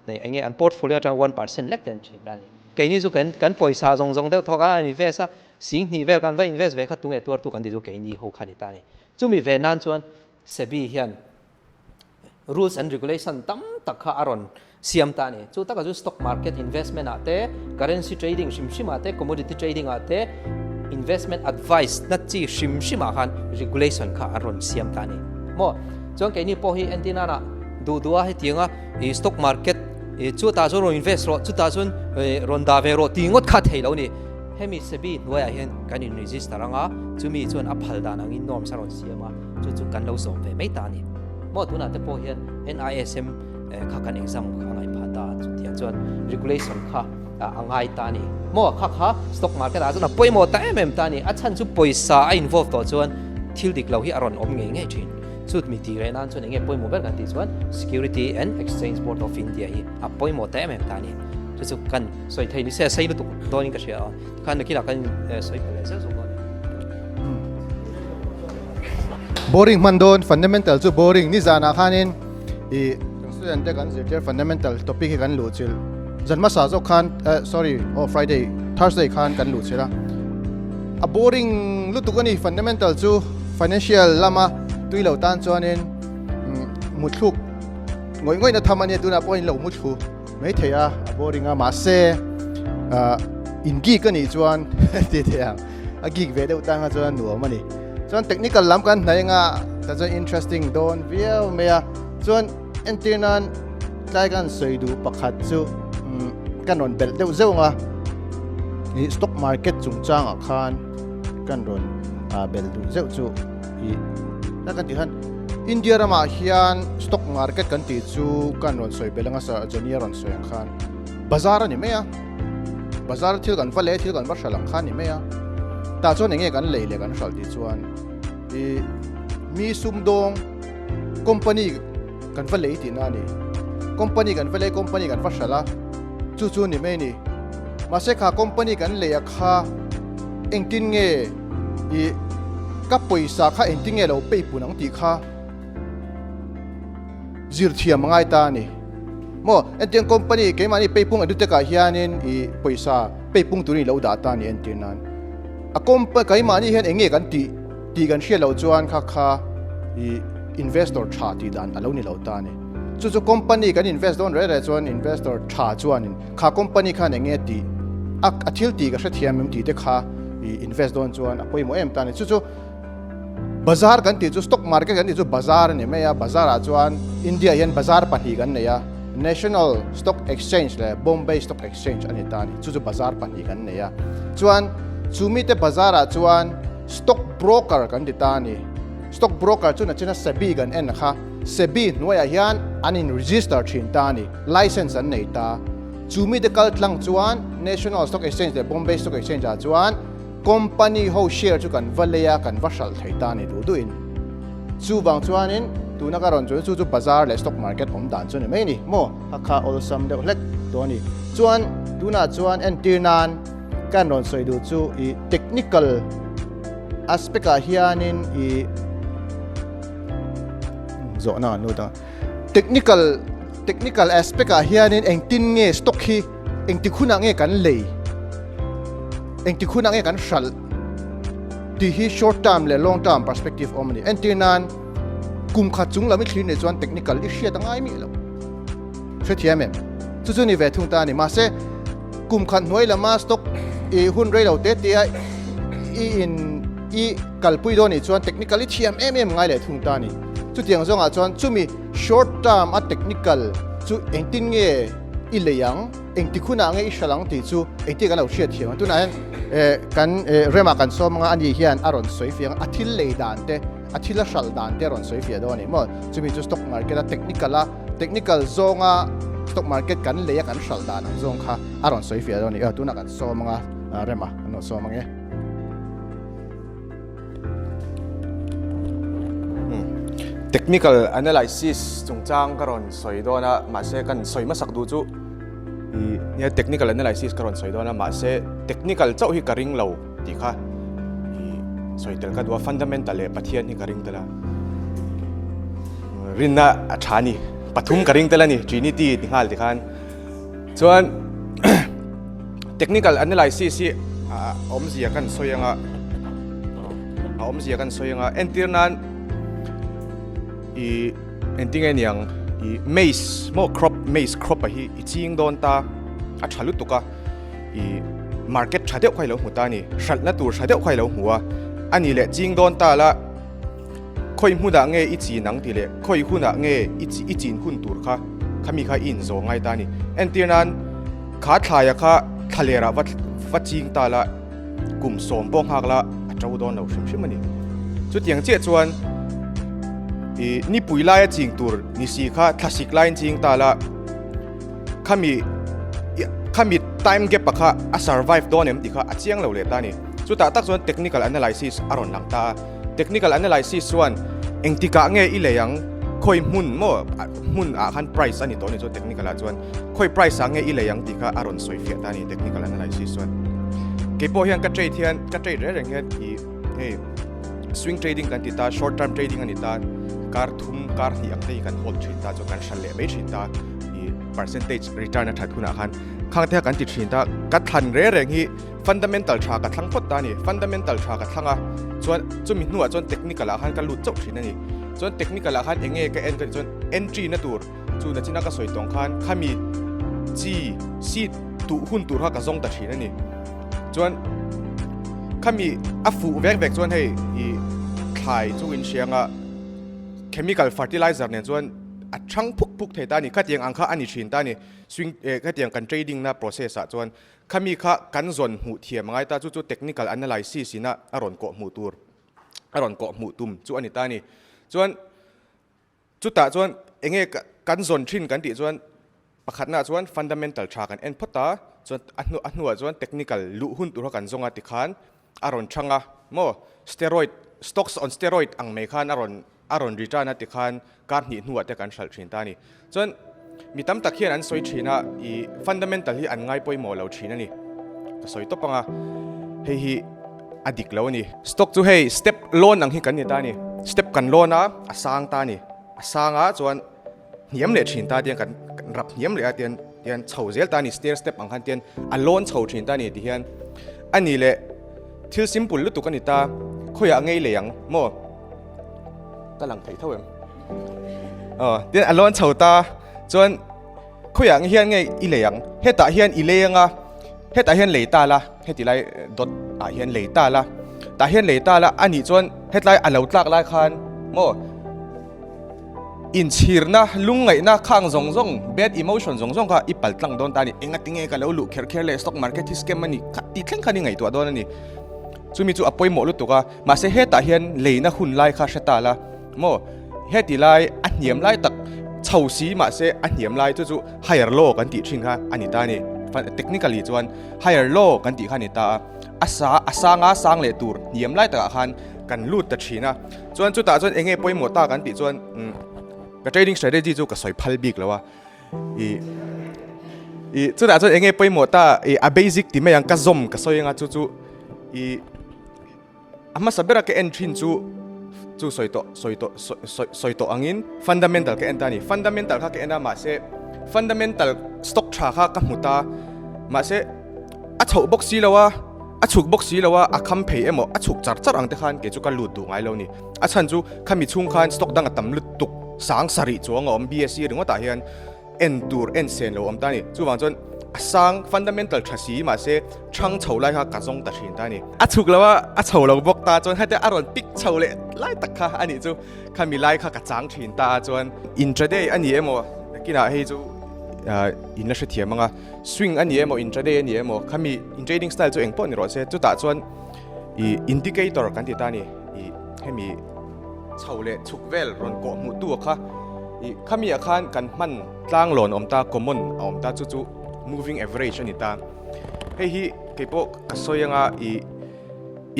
nei eng nge an portfolio atang 1% lek te an thin ta a ni. Keini chu kan kan pawisa zawng zawng deuh thawk a an invest a, sing hnih vel kan va invest ve kha tunge tuartu kan ti chu keini ho kha ni ta a ni. Chumi ve nan chuan SEBI hian Rules and regulation tam tak kha a rawn siam ta a ni. Chu taka chu stock market investment ah te, currency trading hrim hrim ah te, commodity trading ah te, investment advice na chi hrim hrim ah khan regulation kha an rawn siam ta a ni. Maw? Chuan keini pawh hi entir nana duh duh a hetianga i stock market i chutah chuan rawn invest rawh, chutah chuan rawn dah ve rawh tih ngawt kha thei lo a ni. Hemi SEBI hnuaiah hian kan in register anga chumi chuan a phal dan angin norms a rawn siam a. Chu chu kan lo zawm ve mai ta a ni. Maw tunah te pawh hian NISM kha kan exam kha a ngaih phah ta a, chutiang chuan regulation kha a ngai ta a ni. Maw kha kha stock market ah chuan a pawimawh ta em em ta a ni. A chhan chu pawisa a involve tawh chuan thil dik lo hi a rawn awm ngei ngei thin. Chu mi tih reh nan chuan eng nge pawimawh ber kan tih chuan Security and Exchange Board of India hi a pawimawh ta em em ta a ni. Chu chu kan sawi thei ni se a sei lutuk dawnin ka hria a. Tikhan nakinah kan sawi phal leh zel zawk dawn a ni. Boring hman dawn, fundamental chu boring. Nizanah khanin i kan student te kan zirtir fundamental topic hi kan luh chilh. Zan hmasa zawk khan, sorry, oh Friday, Thursday khan kan luh chilh a. A boring lutuk a ni fundamental chu financial lama tui lo tan chuanin muthluk ngawih ngawihna tham a nia tunah pawhin lo muthlu. Mai thei a, a boring a, mahse in geek a nih chuan ti thei ang, a geek ve deuh tang kha chuan nuam a ni. Chuan technical lam kan hnaih anga tah chuan interesting dawn viau mai a, chuan entir nan tlai kan sawi duh pakhat chu kan rawn belh deuh zeuh ang a, ih stock market chungchangah khan kan rawn belh duh zeuh chu ih ta kan tih khan India ramah hian stock market kan tih chu kan rawn sawi belh anga sir Johnny a rawn sawi ang khan bazar a ni mai a, bazar thil kan va leh thil kan va hralh ang khan a ni mai a, tah chuan eng nge kan lei leh kan hralh tih chuan ih mi sumdawng company kan va lei tihna a ni, company kan va lei company kan va hralh a chu chu a ni mai a ni, mahse kha company kan lei a kha engtin nge ih ka pawisa kha engtin nge lo peipun ang tih kha zir thiam a ngai ta a ni. Maw entirna company keimahni peipung edutech ah hianin ih pawisa peipung turin i lo dah ta a ni entir nan. A compa keimahni hian eng nge kan tih tih kan hriat loh chuan kha kha ih investor tha tih dan a lo ni lo ta a ni. Chu chu company kan invest dawn reh reh chuan investor tha chuanin kha company khan eng nge tih a a thil tih ka hrethiam em tih te kha ih invest dawn chuan a pawimawh em ta a ni. Chu chu Bazar kan tih chu stock market kan tih chu bazar a ni mai a, bazar ah chuan India hian bazar pahnih kan nei a, National Stock Exchange leh Bombay Stock Exchange a ni ta a ni, chu chu bazar pahnih kan nei a. Chuan chu mite bazar ah chuan stock broker kan ti ta a ni, stock broker chu nachina SEBI kan en kha, SEBI hnuaiah hian an in register thin ta a ni, license an nei ta. Chu mite kal tlang chuan National Stock Exchange leh Bombay Stock Exchange ah chuan Company ho share chu kan va lei a, kan va hralh thei ta a ni duh duhin. Chuvang chuanin tuna ka rawn chuan chu chu bazar leh stock market awm dan chu a ni mai a ni maw? A kha awlsam deuh hlek tawh a ni. Chuan tunah chuan entir nan kan rawn sawi duh chu i technical aspect ah hianin i zawhna an lut a. Technical technical aspect ah hianin engtin nge stock hi Engtik hunah nge kan lei? Engtik hunah nge kan hralh? Tih hi short term leh long term perspective awm a ni. Entir nan, kum khat chung lam i thlir nei chuan technical i hriat a ngai miah lo. Hrethiam em? Chu chu ni ve thung ta a ni. Mahse, kum khat hnuai lama stock i hun rei lo te tia i in i kalpui dawn nih chuan technical i thiam em em ngai leh thung ta a ni. Chutiang zawngah chuan chumi short term a technical chu engtin nge I lei ang, engtik hunah nge i hral ang tih chu engtik kan lo hriat thiam ang. Tunah hian kan Rema kan sawm anga ani hian a rawn sawi fiang a, a thil lei dan te a thil a hralh dan te a rawn sawi fiah dawn a ni maw? Chumi chu stock market a technical a technical zawnga stock market kan lei a kan hralh dan ang zawng kha a rawn sawi fiah dawn a ni. Aw tunah kan sawm anga rema kan rawn sawm ang e. Technical analysis chungchang ka rawn sawi dawn a, mahse kan sawi hmasak duh chu i nia technical analysis ka rawn sawi dawn a, mahse technical chauh hi ka ring lo tih kha i sawi tel ka duh a, fundamental leh Pathian hi ka ring tel a, rinna a tha a ni, pathum ka ring tel a ni, Trinity ti nghal ti khan. Chuan technical analysis hi a awmzia kan sawi anga a awmzia kan sawi anga entir nan i engtinge niang i maize maw crop maize crop a hi i ching dawn ta a tha lutuk a i market tha deuh kha i lo hmu ta a ni hralhna tur tha deuh kha i lo hmu a ani leh ching dawn ta la Khawi hmunah nge i chin ang tih leh khawi hunah nge i i chin hun tur kha khami kha i inzawh ngai ta a ni. Entir nan, kha thlaia kha thlalerah va va ching ta la, kum sawm pawh nghak la a to dawn lo hrim hrim a ni. Chutiang chiah chuan i nipui laia ching tur ni si kha thlasik laiin ching ta la, khami khami time gap a kha a survive dawn em tih kha a chiang lo leh ta a ni. Chutah tak chuan technical analysis a rawn lang ta a. Technical analysis chuan engtikah nge i lei ang, khawi hmun maw hmun ah khan price a ni tawh a ni chuan technical ah chuan khawi price ah nge i lei ang tih kha a rawn sawi fiah ta a ni technical analysis chuan. Keipawh hian ka trade hian ka trade reng reng hian i hei swing trading kan ti ta short term trading a ni ta kar thum kar hnih ang te hi kan hold thin ta chuan kan hral leh mai thin ta i percentage return a that hunah khan khang te kha kan ti thin ta ka thlan reng reng hi Fundamental tha ka thlang phawt ta a ni. Fundamental tha ka thlang a, chuan chumi hnuah chuan technical ah khan ka lut chauh thin a ni. Chuan technical ah khan eng nge ka en ka tih chuan entry na tur chu nachina ka sawi tawng khan khami chi seed tuh hun tur kha ka zawng ta thin a ni. Chuan khami a fuh vek vek chuan hei i thlai chu in hria anga chemical fertilizer nen chuan a thang phuk phuk thei ta a ni. Khatiang ang kha a ni thin ta a ni. Swing eh khatiang kan trading na process ah chuan Khami kha kan zawn hmuh thiam a ngai ta, chu chu technical analysis ina a rawn kawh hmuh tur, a rawn kawh hmuh tum chu a ni ta a ni. Chuan chutah chuan enge kan zawn thin kan tih chuan pakhatnaah chuan fundamental tha kan en phawt a, chuan a hnu a hnuah chuan technical luh hun tur kha kan zawng a tikhan a rawn chhang a maw steroid stocks on steroid ang mai khan a rawn a rawn return a tikhan kar hnih hnuah te kan hralh thin ta a ni. Chuan mi tam tak hian an sawi thin a i fundamental hi an ngai pawimawh lo thin a ni. Ka sawi tawp ang a hei hi a dik lo a ni. Stock chu hei step lawn ang hi kan ni ta a ni. Step kan lawn a a sang ta a ni. A sang a chuan hniam leh thin ta tiang kan rap hniam leh a tian tian chho zel ta a ni stair step ang khan tian a lawn chho thin ta a ni ti hian a ni leh thil simple lutuk a ni ta khawiah ngei lei ang maw ka lang thei tho em aw tian a lawn chho ta chuan khawiah nge hian nge i lei ang hetah hian i lei anga hetah hian lei ta la heti lai dawt ah hian lei ta la tah hian lei ta la a nih chuan hetlai a lo tlak lai khan maw Inchhirna, lungngaihna khang zawng zawng, bad emotion zawng zawng kha i pal tlang dawn ta a ni. Enga tinge ka lo luh kher kher le, stock market hi scam a ni kha ti thleng khan i ngaihtuah dawn a ni. Chumi chu a pawimawh lutuk a, mahse hetah hian leina hun lai kha hre ta la maw? Heti lai a hniam lai tak chho si mahse a hniam lai chu chu higher low kan tih thin kha a ni ta a ni. Technically chuan higher low kan tih kha a ni ta a, a sa a sanga sang leh tur hniam lai takah khan kan lut ta thin a. Chuan chutah chuan enge pawimawh tak an tih chuan ka trading strategy chu ka sawi phal bik lo a i i chutah chuan enge pawimawh ta i a basic ti mai ang ka zawm ka sawi anga chu chu i a hmasa bera ka en thin chu chu sawi tawh sawi tawh sawi sawi tawh angin fundamental ka en ta a ni fundamental kha ka en a mahse fundamental stock tha kha ka hmu ta mahse A chhoh bawk si lo a, a chhuk bawk si lo a, a kham phei emaw a chhuk char char ang te khan kei chu ka lut duh ngai lo ni. A chhan chu khami chhung khan stock dang a tam lutuk sang sarih chuang a awm BSE ringawt ah hian en tur en sen lo awm ta a ni. Chuvang chuan a sang fundamental tha si mahse thang chho lai kha ka zawng ta thin ta a ni. A chhuk lo a, a chho lo bawk ta chuan hete a rawn pick chho leh lai tak kha a nih chu khami lai kha ka chang thin ta a chuan intraday a ni emaw nakinah hei chu in la hrethiam ang a. Swing a ni emaw intraday a ni emaw khami in trading style chu engpawh ni rawh se chutah chuan i indicator kan ti ta a ni i hemi chho leh chhuk vel rawn kawh hmuh tu a kha ih khami ah khan kan hman tlang lawn a awm ta common a awm ta chu chu moving average a ni ta hei hi keipawh ka sawi anga ih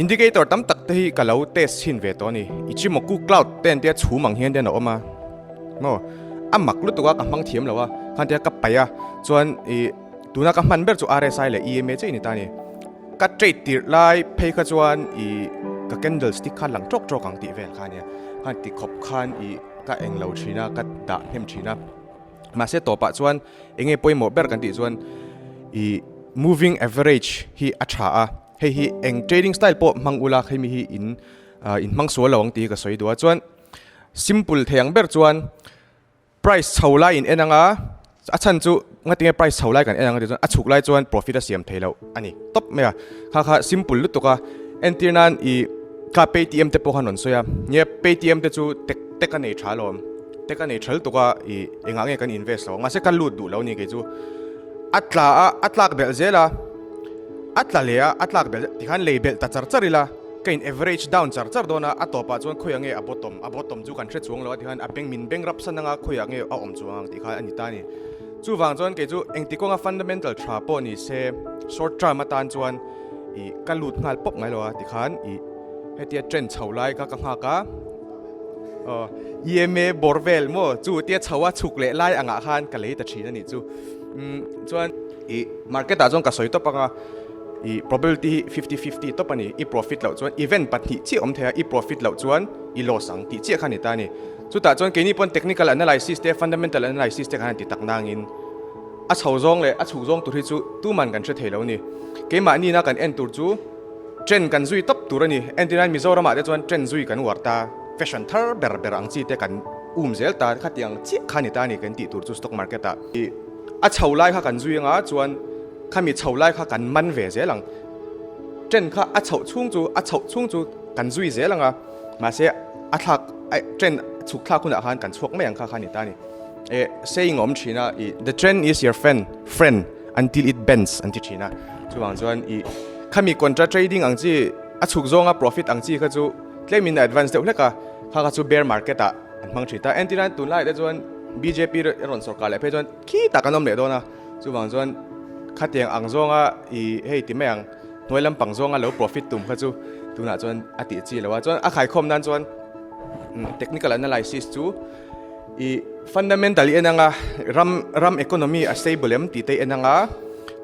indicator tam tak te hi ka lo test chhin ve tawh a ni Ichimoku cloud te an tia chhum ang hian te an a awm a maw a mak lutuk a ka hmang thiam lo a khan tia ka paih a chuan ih tuna ka hman ber chu RSI leh EMA chiah a ni ta a ni. Ka trade tirh lai phei kha chuan ih ka candle stick khan lang tawk tawk ang tih vel kha ania, khan ti khawp khan ih ka eng lo thin a, ka dah hnem thin a. Mahse tawpah chuan eng nge pawimawh ber kan tih chuan ih moving average hi a tha a, hei hi eng trading style pawh hmang ula hemi hi in in hmang sual lo ang tih hi ka sawi duh a. Chuan simple thei ang ber chuan Price chho lai in en anga, a chhan chu ngatinge price chho lai kan en anga tih chuan a chhuk lai chuan profit a siam thei loh a ni tawp mai a, kha kha simple lutuk a, entir nan i kha paytm te pawh khan rawn sawi a, nia paytm te chu tek tek a nei tha alawm, tek a nei tha lutuk a i engah nge kan invest lo ang mahse ka lut duh lo a ni kei chu a tla a a tlak belh zel a, a tla leh a a tlak belh tikhan lei belh ta char char ila. Ka in average down char char dawn a, a tawpah chuan khawiah nge a bottom, a bottom chu kan hre chuang lo a tikhan a beng min beng rap san anga khawiah nge a awm chuang ang tih kha a ni ta a ni. Chuvang chuan kei chu engti kawnga fundamental tha pawh ni se short term atan chuan ih ka lut nghal pawp ngai lo a tikhan ih hetia trend chho lai kha ka nghak a, aw EMA bawr vel maw chu tia chho a chhuk leh lai angah khan ka lei ta thin a nih chu. Umm chuan ih market ah chuan ka sawi tawp anga. I probability hi 50 50 tawp a ni. I profit loh chuan event pahnih chiah awm thei a, i profit loh chuan i loss ang tih chiah kha a ni ta a ni. Chutah chuan keini pawn technical analysis te, fundamental analysis te kan han ti tak nangin a chho zawng leh a chhuk zawng tur hi chu tuman kan hre thei lo a ni. Keimahni-na kan en tur chu trend kan zui tawp tur a ni. Entirnan Mizoramah te chuan trend zui kan uar ta, fashion thar ber ber ang chi te kan um zel ta, khatiang chiah kha a ni ta a ni kan tih tur chu stock market ah. A chho lai kha kan zui anga chuan Khami chho lai kha kan man ve zel ang. Train kha a chhoh chhung chu a chhoh chhung chu kan zui zel ang a, mahse a thlak train chhuk thlak hunah khan kan chhuak mai ang kha kha a ni ta a ni. Eh saying a awm thin a, ih the train is your friend friend until it bends an ti thin a, chuvang chuan ih khami contra trading ang chi a chhuk zawnga profit ang chi kha chu tlemin a advance deuh hlek a, kha kha chu bear market ah an hmang thin ta. Entirnan tunlaiah te chuan bjp rawn sawrkar leh phei chuan khitah kan awm leh dawn a. Chuvang chuan khatiang ang zawnga i hei ti mai ang, hnuai lampang zawnga lo profit tum kha chu tunah chuan a tih chi lo a. Chuan a khaikhawm nan chuan technical analysis chu i fundamental i en anga ram ram economy a stable em tih te i en anga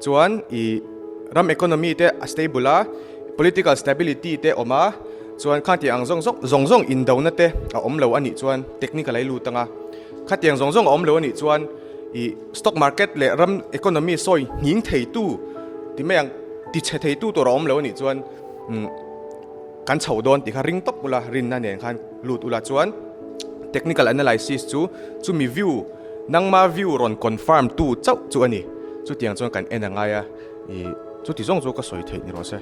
chuan i ram economy te a stable a, political stability te awm a, chuan khatiang ang zawng zawng zawng zawng indona te a awm lo a nih chuan technical a i lut anga, khatiang zawng zawng a awm lo a nih chuan I stock market leh ram economy sawi nghing theitu ti mai ang, ti chhe theitu tur a awm lo a nih chuan kan chho dawn tih kha ring tawp ula, rinna nen khan lut ula chuan technical analysis chu chumi view nangma view rawn confirm tu chauh chu a ni. Chutiang chuan kan en a ngai a, i chuti zawng chu ka sawi theih ni rawh se.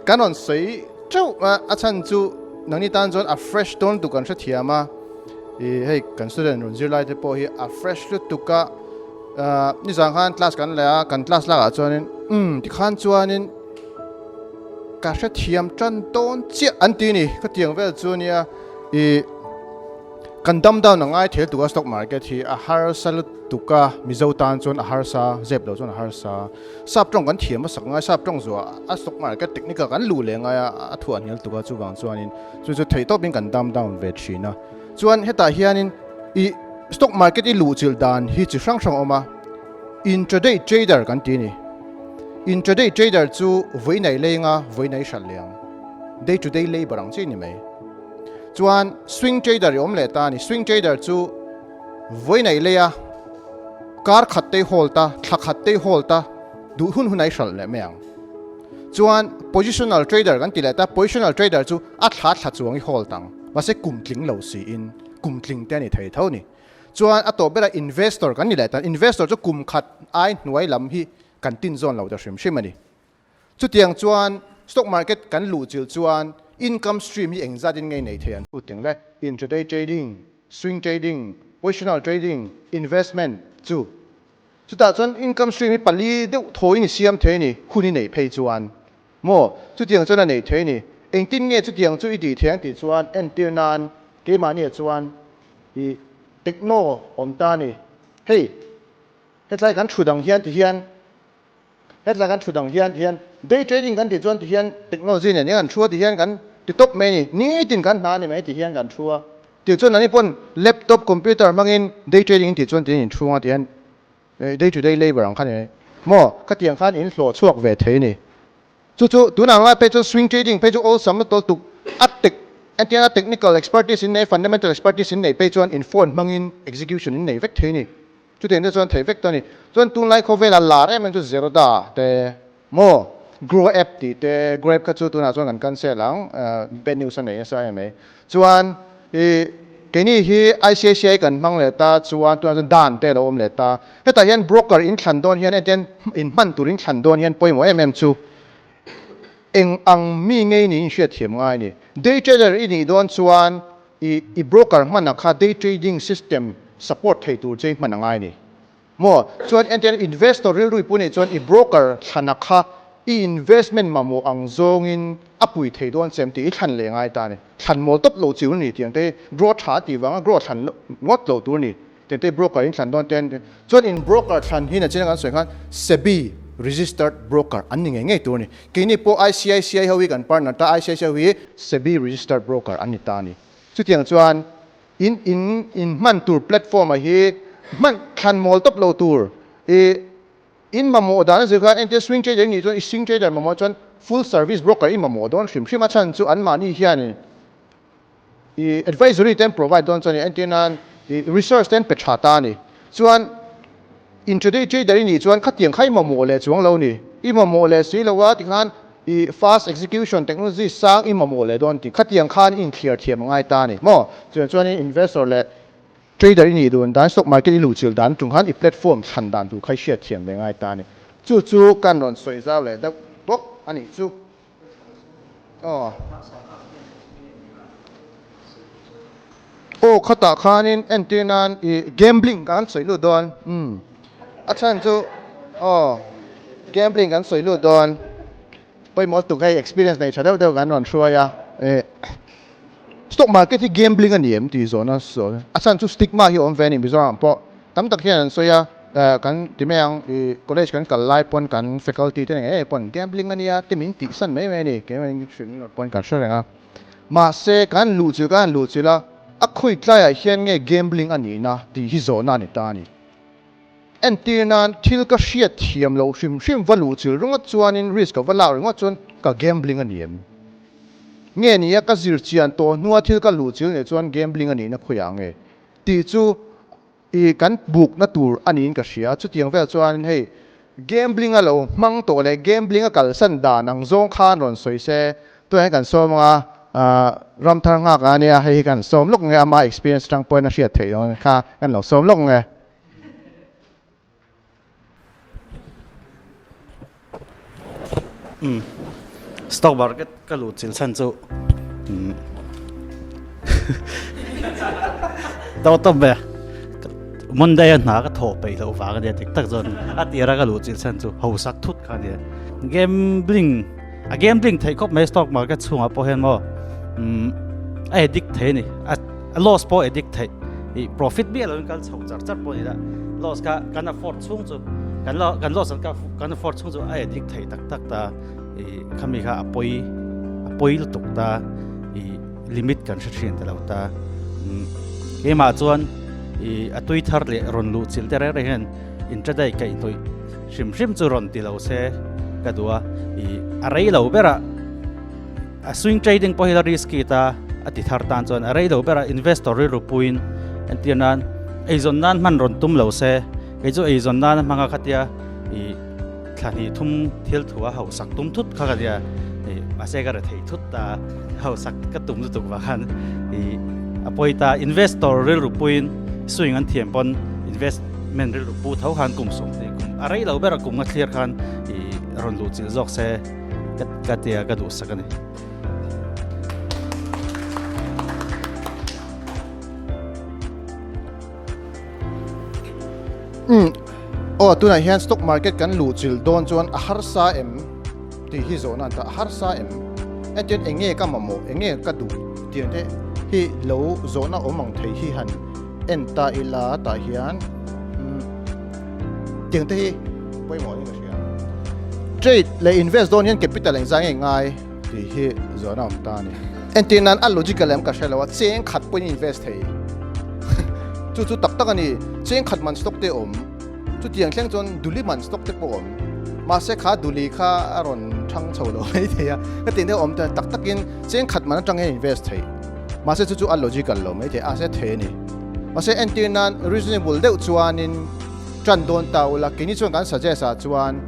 Kan rawn sawi teuh a, a chhan chu nangni tan chuan a fresh dawn lutuk kan hrethiam a. I hei kan student rawn zir lai te pawh hi a fresh lutuk a, nizan khan class kan leh a, kan class lakah chuanin umm tikhan chuanin ka hrethiam tan tawn chiah an ti ni khatiang vel chu nia i kan dam down a ngai thel tuk a stock market hi a harsa lutuk a Mizo tan chuan a harsa zep lo chuan a harsa sap tawng kan thiam a sak ngai sap tawng zuah a stock market technical kan luh leh ngai a a thuah hnial tuk a chuvang chuanin Chu chu theih tawpin kan dam down ve thin a. Chuan hetah hianin i stock market i luhchilh dan hi chi hrang hrang a awm a. Intraday trader kan ti a ni. Intraday trader chu vawi nei lenga vawi nei hralh leh ang. Day to day labour ang chi a ni mai. Chuan swing trader i awm leh ta a ni. Swing trader chu vawi nei lei a, kar khat te i hold a, thla khat te i hold a, duh hun hun a i hralh leh mai ang. Chuan positional trader kan ti leh ta, positional trader chu a thla thla chuang i hold ang, mahse kum tling lo siin kum tling te a ni thei tho ni. Chuan a tawp berah investor kan ni leh ta, investor chu kum khat ai hnuai lam hi kan tin zawn lo ta hrim hrim a ni. Chutiang chuan stock market kan luh chilh chuan income stream hi engzat in ngei nei thei an? Chutiang le intraday trading, swing trading, positional trading, investment chu Chutah chuan income stream hi pali deuh thawiin i siam thei a ni, hun i neih phei chuan maw? Chutiang chuan a neih thei a ni. Engtin nge chutiang chu i tih theih ang tih chuan entir nan keimahniah chuan i techno awm ta a ni. Hei hetlai kan thu dang hian ti hian hetlai kan thu dang hian ti hian day trading kan tih chuan ti hian technology nen hian kan thu a ti hian kan ti tawp mai a ni. Nitin kan hna a ni mai ti hian kan thu a. Tih chuan ani pawn laptop computer hmangin day trading tih chuan tiin in thu anga ti hian day to day labour ang kha ni mai maw khatiang khan in hlawh chhuak ve thei a ni. Chu chu tunah ngai phei chuan swing trading phei chu awlsam lutuk lutuk a tech entiana technical expertise in nei fundamental expertise in nei phei chuan in phone hmangin execution in nei vek thei a ni. Chutiang te chuan theih vek ta a ni. Chuan tunlai khawvela lar em em chu Zerodha te maw Grow app tih te Grow app kha chu tunah chuan kan cancel ang bad news a nei nasa em mai. Chuan i keini hi ICICI kan hmang leh ta chuan tunah chuan dan te a lo awm leh ta. Hetah hian broker in thlan dawn hian entian in hman tur in thlan dawn hian pawimawh em em chu eng ang mi ngei niin hriatthiam ngai a ni. Day trader i nih dawn chuan i i broker hman ang kha day trading system support thei tur che i hman a ngai a ni. Maw? Chuan entirna investor rilru i pu nih chuan i broker thlana kha i investment mamawh ang zawngin a pui thei dawn che em tih i thlan leh ngai ta a ni. Thlan mawl tawp lo chiu ni tiang te hi grow tha tih vanga grow thlan ngawt lo tur a ni. Tiang te hi broker in thlan dawn te chuan in broker thlan hi nachina kan sawi khan SEBI registered broker an ni ngei ngei tur a ni. Keini pawh ICICI ho hi kan partner ta, ICICI ho hi SEBI registered broker an ni ta a ni. Chutiang chuan In in in hman tur platform a hi hman thlan mawl tawp lo tur i in mamawh dan a zir khan entir swing trader i nih chuan i swing trader mamawh chuan full service broker i mamawh dawn hrim hrim a chhan chu an mahni hian i advisory te an provide dawn chuan entir nan i research te an pe tha ta a ni chuan Intraday trader i nih chuan khatiang kha i mamawh leh chuang lo ni. I mamawh leh si lo a tikhan i fast execution technology sang i mamawh leh dawn tih khatiang khan i inthliar thiam a ngai ta a ni maw? Chutiang chuanin investor leh trader i nih dun dan stock market i luhchilh dan tung khan i platform thlan dan tur kha i hriat thiam ve ngai ta a ni. Chu chu kan rawn sawi zau leh deuh bawk a nih chu. Aw. Aw khatah khanin entir nan i gambling kan sawi lut dawn umm a chhan chu aw gambling kan sawi lut dawn pawimawh tuk hei experience nei tha deuh deuh kan rawn hruai a eh stock market hi gambling a ni em tih zawhna sawi a chhan chu stigma hi a awm ve a ni Mizoram pawh tam tak hian an sawi a eh kan ti mai ang i college kan kal lai pawn kan faculty te eng eng pawn gambling a nia te min tih san mai mai a ni keimah hrilh pawn kan hre reng a. Mahse, kan luh chilh kan han luh chilh a, a khawi tlaiah hian nge gambling a nihna tih hi zawhna a ni ta a ni. Entir nan, thil ka hriat thiam loh hrim hrim va luh chilh ringawt chuanin risk ka va lak ringawt chuan ka gambling a ni em? Nge ni a, ka zir chian tawh hnua thil ka luh chilh nih chuan gambling a nihna khawiah nge tih chu I kan bukna tur a niin ka hria. Chutiang vel chuan hei gambling a lo hmang tawh leh gambling a kalsan dan ang zawng khan rawn sawi se. Tunah hian kan sawm anga Ramthar nghak a nia hei hi kan sawm lawk nge ama experience atang pawhin a hriat theih dawn kha kan lo sawm lawk nge. Umm stock market ka luh chilh chhan chu umm to tawp mai a Monday a hna ka thawh peih loh vang ania dik tak chuan a tira ka luh chilh chhan chu hausak thut kha ania gambling a gambling theih khawp mai stock market chhungah pawh hian maw umm a addict thei a ni a loss pawh addict theih ih profit miah loin kal chho char char pawh a ni la loss kha kan afford chhung chu kan lo kan loss an kan afford chhung chu a addict theih tak tak ta ih khami kha a pawi a pawi lutuk ta ih limit kan hre thin ta lo ta umm keimah chuan ih a tui thar leh rawn luh chilh te reng reng hian intraday kaihhnawih hrim hrim chu rawn ti lo se ka duh a ih a rei lo berah A swing trading pawh hi la risky ta a ti thar tan chuan a rei lo berah investor rilru puiin entir nan eizawn nan hman rawn tum lo se kei chu eizawn nan a hmang a khatia ih thla hnih thum thil thu a hausak tum thut kha ka nia ih mahse ka rethei thut ta hausak ka tum lutuk vang khan ih a pawi ta investor rilru puiin swing an thiam pawn investment rilru pu tho khan kum sawmhnih kum a rei lo berah kum nga thlir khan ih rawn luh chilh zawk se. Ka tia ka duhsak a ni. Umm aw tunah hian stock market kan luh chilh dawn chuan a harsa em tih hi zawhna an ta a harsa em? Entian eng nge ka mamawh, eng nge ka duh tih te hi lo zawhna awm ang thei hi han en ta ila tah hian tiang te hi pawimawh niin ka hria. Trade leh invest dawn hian capital engzah nge ngai tih hi zawhna awm ta a ni. Entir nan a logical em ka hre lo a, cheng khat pawhin invest thei. Chu chu tak tak a ni, cheng khat man stock te awm. Chutiang thleng chuan duli man stock te pawh awm. Mahse kha duli kha a rawn thang chho lo mai thei a. Ka tih deuh awm ta tak takin cheng khat man atang hian invest theih. Mahse chu chu a logical lo mai thei a, se thei a ni. Mahse entir nan reasonable deuh chuanin tan dawn ta ula, keini chuan kan suggest ah chuan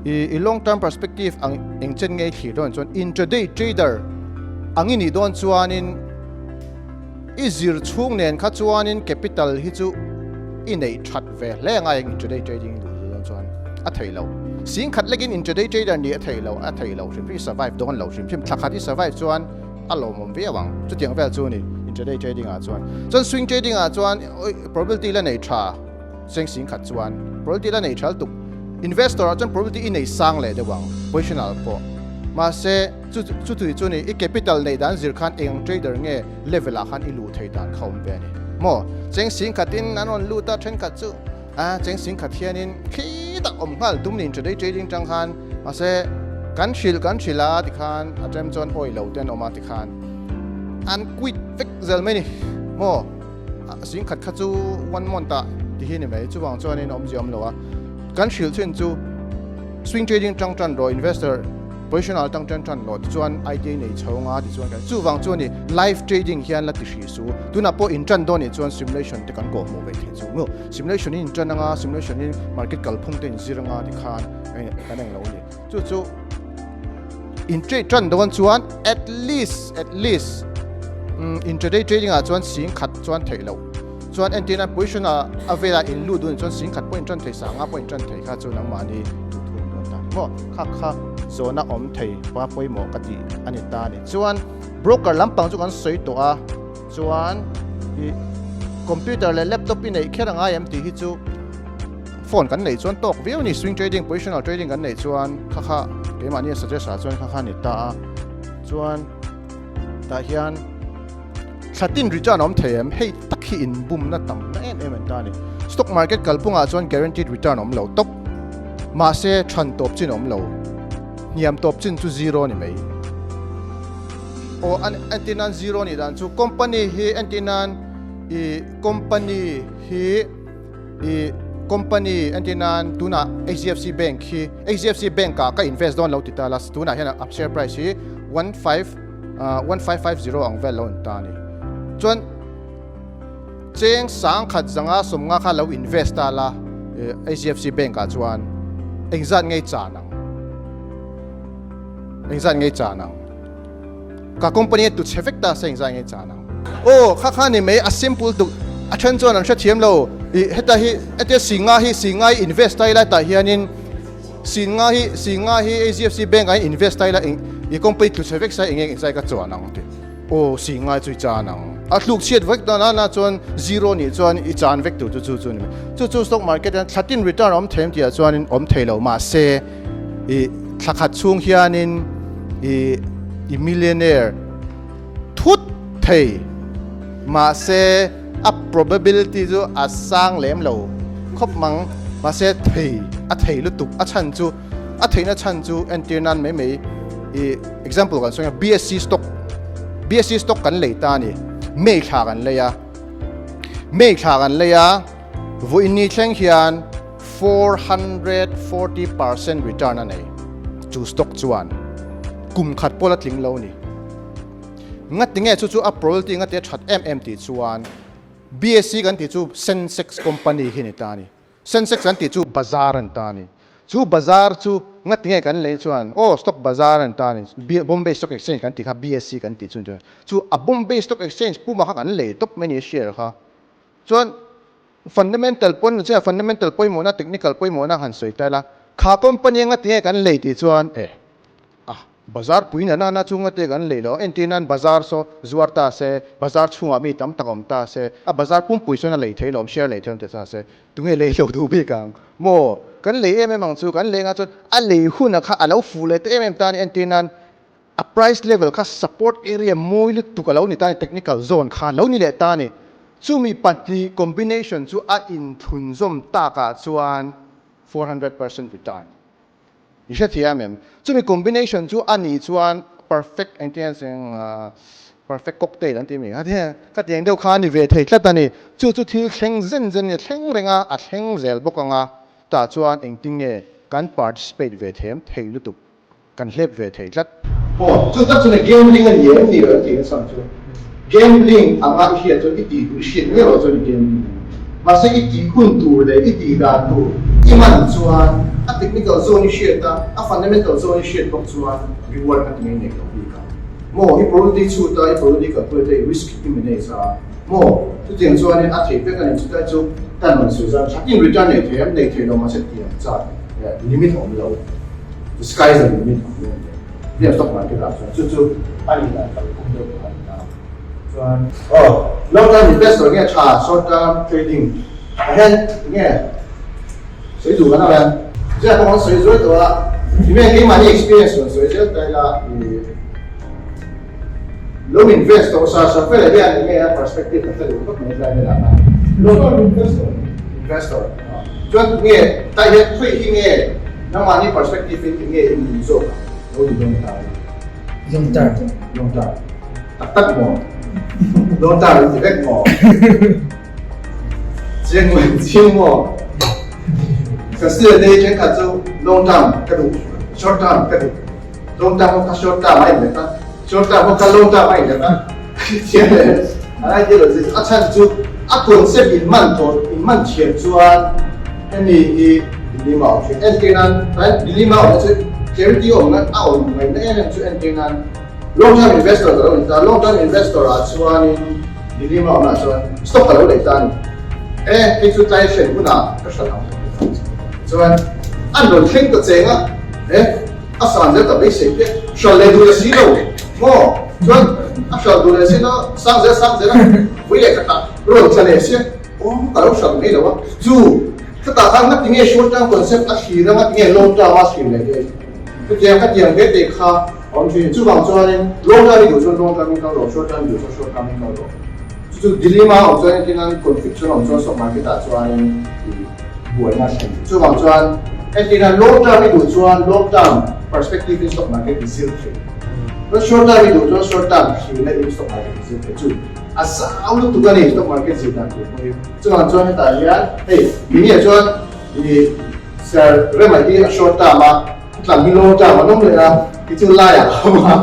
i i long term perspective ang eng chen ngei thlir dawn chuan intraday trader ang i nih dawn chuanin I zir chhung nen kha chuanin capital hi chu i neih that ve hle anga eng intraday trading i duh dawn chuan a theih loh. Sing khat lekin intraday trader nih a theih loh, a theih loh hrim hrim i survive dawn lo hrim hrim. Thla khat i survive chuan a lawmawm viau ang. Chutiang vel chu a ni intraday trading ah chuan. Chuan swing trading ah chuan probability la nei tha seng sing khat chuan probability la nei tha lutuk. Investor ah chuan probability i nei sang leh deuh ang positional pawh. Mahse. Chu chu tui chu ni, i capital neih dan zir khan eng trader nge level ah khan i luh thei dan kha awm ve a ni maw? Cheng sing khatin an rawn lut a, thenkhat chu a cheng sing khat hianin khi tak awm nghal tum ni intraday trading tang khan mahse kan hrilh kan hrilh a tikhan a ṭem chuan awi lo te an awm a tikhan an quit vek zel mai ni maw? Sing khat kha chu one month ah ti hi ni mai chuvang chuanin awmzia awm lo a, kan hrilh chin chu swing trading tang tan rawh investor Positional tang tan tan lo tichuan IT nei chho nga tichuan kan chuvang chu ani live trading hian la ti hri su tunah pawh in tan dawn nih chuan simulation te kan kawh hmuh ve thei chu maw simulation in tan anga simulation in market kalphung te in zir anga tikhan kan eng lo ni chu chu in trade tan dawn chuan at least at least intraday trading ah chuan sing khat chuan theih loh chuan entirna position a a vela in lut dun chuan sing khat pawh in tan thei sanga pawh in tan thei kha chu nangmahni duh thu dawn ta maw kha kha zawhna awm thei pa pawimawh ka tih a ni ta a ni chuan broker lampang chu kan sawi tawh a chuan i computer leh laptop i neih kher a ngai em tih hi chu phone kan neih chuan tawk viau ni swing trading positional trading kan neih chuan kha kha keimahni a suggest ah chuan kha kha ni ta a chuan tah hian Thlatin return awm thei em? Hei tak hi inbumna tam na em em an ta a ni. Stock market kalpungah chuan guaranteed return awm lo tawp. Mahse, than tawp chin awm lo. Hniam tawp chin chu zero ni mai. Aw, an entir nan zero nih dan chu company hi entir nan i company hi i company entir nan tunah HDFC Bank hi HDFC Bank ah ka invest dawn lo ti ta la tunah hian a share price hi 15 1550 ang vel lo an ta a ni. Chuan cheng sang khat zanga sawmnga kha lo invest ta la HDFC Bank ah chuan engzat ngei chan ang? Engzat ngei chan ang? Ka company a tu chhe vek ta se engzat ngei chan ang? Aw kha kha ni mai a simple tuk a then chuan an hrethiam lo i heta hi hetia singa hi singa hi invest ta ila tah hianin Singa hi Singa hi HDFC Bank ah hian invest ta ila eng i company tlu chhe vek sa eng eng zai ka chuan ang ti. Aw Singa hi chu i chan ang. A thluk chhiat vek dan a na chuan zero nih chuan i chan vek tur chu chu chu ni mai. Chu chu stock market hian thla tin return a awm thei em tih ah chuanin awm thei lo mahse i thla khat chhung hianin i i millionaire thut thei mahse a probability chu a sang lem lo khawp mang mahse thei a thei lutuk a chhan chu a theihna chhan chu entir nan mai mai i example kan sawi a BSC stock BSC stock kan lei ta a ni May thla kan lei a May thla kan lei a vawiin thleng hian 440% return a nei chu stock chuan kum khat pawh la tling lo ni. Ngati nge chu chu a probability ngati a that em em tih chuan BSE kan tih chu Sensex company hi ni ta a ni. Sensex kan tih chu bazar a ni ta a ni. Chu bazar chu ngati nge kan lei chuan aw stock bazar a ni ta a ni. Bombay Stock Exchange kan tih kha BSE kan tih chu ni ta. Chu a Bombay Stock Exchange puma kha kan lei tawp mai a ni share kha. Chuan fundamental pawn ni chiah fundamental pawimawhna technical pawimawhna han sawi ta ila kha company ngati nge kan lei tih chuan e A, bazar pui na nana chunga te kan lei lo. Entir nan bazar saw zuar ta se, bazar chhungah mi tam tak awm ta se, a bazar pumpui sawn a lei thei lo awm, share lei thei awm te ta se, tunge lei lo duh bik ang? Maw, kan lei em em ang chu, kan lei anga chuan a lei huna kha a lo fuh leh ta em em ta a ni. Entir nan A price level kha support area mawi lutuk a lo ni ta a ni, technical zone kha a lo ni leh ta a ni. Chumi pahnih combination chu a inthlunzawm takah chuan 400% return. I hrethiam em? Chumi combination chu a nih chuan perfect engtin nge perfect cocktail an ti mi kha ka tiang deuh kha a ni ve thei tlat a ni. Chu chu thil thleng zen zen nge thleng reng a, a thleng zel bawk ang a, tah chuan engtin nge kan participate ve them thei lutuk. Kan hlep ve thei tlat. Aw, chu tak chuan gambling a ni em ni an tih nasa ang chu. Gambling anga i hriat chuan i tih duh i hriat ngei loh chuan i gambling a ni. Mahse i tih hun tur leh i tih dan tur i man chuan a technical zone i hriat a, a fundamental zone i hriat bawk chuan reward kha tinge i neih loh bik ang. Maw, i probability chhut a, i probability calculate a, i risk i manage a, maw, chutiang chuanin a theih vek a ni. Chutai chu kan rawn sawi zan tha tin return nei thei em, nei thei lo mahse tiang char limit a awm lo. The sky is the limit ang deuh ani. Hliam stock market ah chuan chu chu a in dan kal phung deuh kha a ni ta. Chuan aw long term investor nge tha short term trading ah hian nge sawi duh kan awm em? Ziah pawh kan sawi zuai tawh a, tinge keimahni experience rawn sawi zel ta ila i lo invest tawh sa sa fel hian enge a perspective ka hre duh khawp mai tlai velah khan. Long term investor investor chuan nge tai hian khawi hi nge Nangmahni perspective in enge i nih zawk ang lo ni dawn ta i? Long term. Long term. Tak tak maw? Long term in ti vek maw? Chiang maw chiang maw? Ka student te hi thenkhat chu long term ka duh, short term ka duh. Long term ho kha short term a inlet a, short term ho kha long term a inlet a. Chiang le an idea lo zet. A chhan chu a concept in man tawh in man thiam chuan hemi hi dilemma awm thin. Entir nan tlai dilemma awmna chu clarity awmna a awm ngaihna em em chu entir nan long term investor ka lo ni ta. Long term investor ah chuanin dilemma awmna ah chuan stock ka lo lei ta a ni. E hei chu tlai thlen hunah ka hrat ang chuan an rawn thleng ta cheng a e. A san zel ta beisei te hral leh duh leh si lo maw? Chuan a hral duh leh si lo sang zel sang zel a vui leh khatah rawn tla leh sia aw ka lo hral mai lo a chu khatah khan ngati nge short term concept a thlir a ngati nge long term a thlir leh daih chutiang khatiang ve te kha a awm thin chuvang chuanin long term i duh chuan long term in kal rawh short term i duh chuan short term in kal rawh chu chu dilemma a awm chuan entirnan conflict chuan a awm chuan stock market ah chuanin buaina a thlen. Chuvang chuan entirna long term i duh chuan long term perspective in stock market i zir thei. Chuan short term i duh chuan short term thlirna in stock market i zir thei. Chu a zau lutuk a ni stock market zir dan tur pawh hi. Chuvang chuan hetah hian hei mini ah chuan i Sir Rema hi a short term a, tlang hi long term an awm leh a, hi chu laiah a awm a,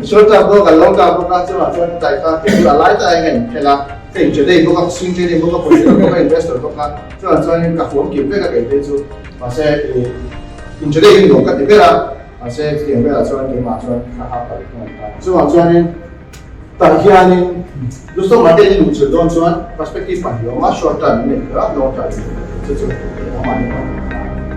short term pawh kan long term bawk a, chuvang chuan hetah kha kei chu a lai tak a eng a inphel a, ka intrade bawk a, ka swing trading bawk a, position bawk a, investor bawk a. Chuan chuanin ka huam kim vek a kei phei chu mahse i intoday hi nuam ka ti ber a mahse chutiang velah chuan keimah chuan ka ha palh thung ta. Chuvang chuanin tah hianin lu stock market i luh chilh dawn chuan perspective pahnih a awm a, short term in nei kher a, long term in nei kher a, chu chu engmah ni pahnih a.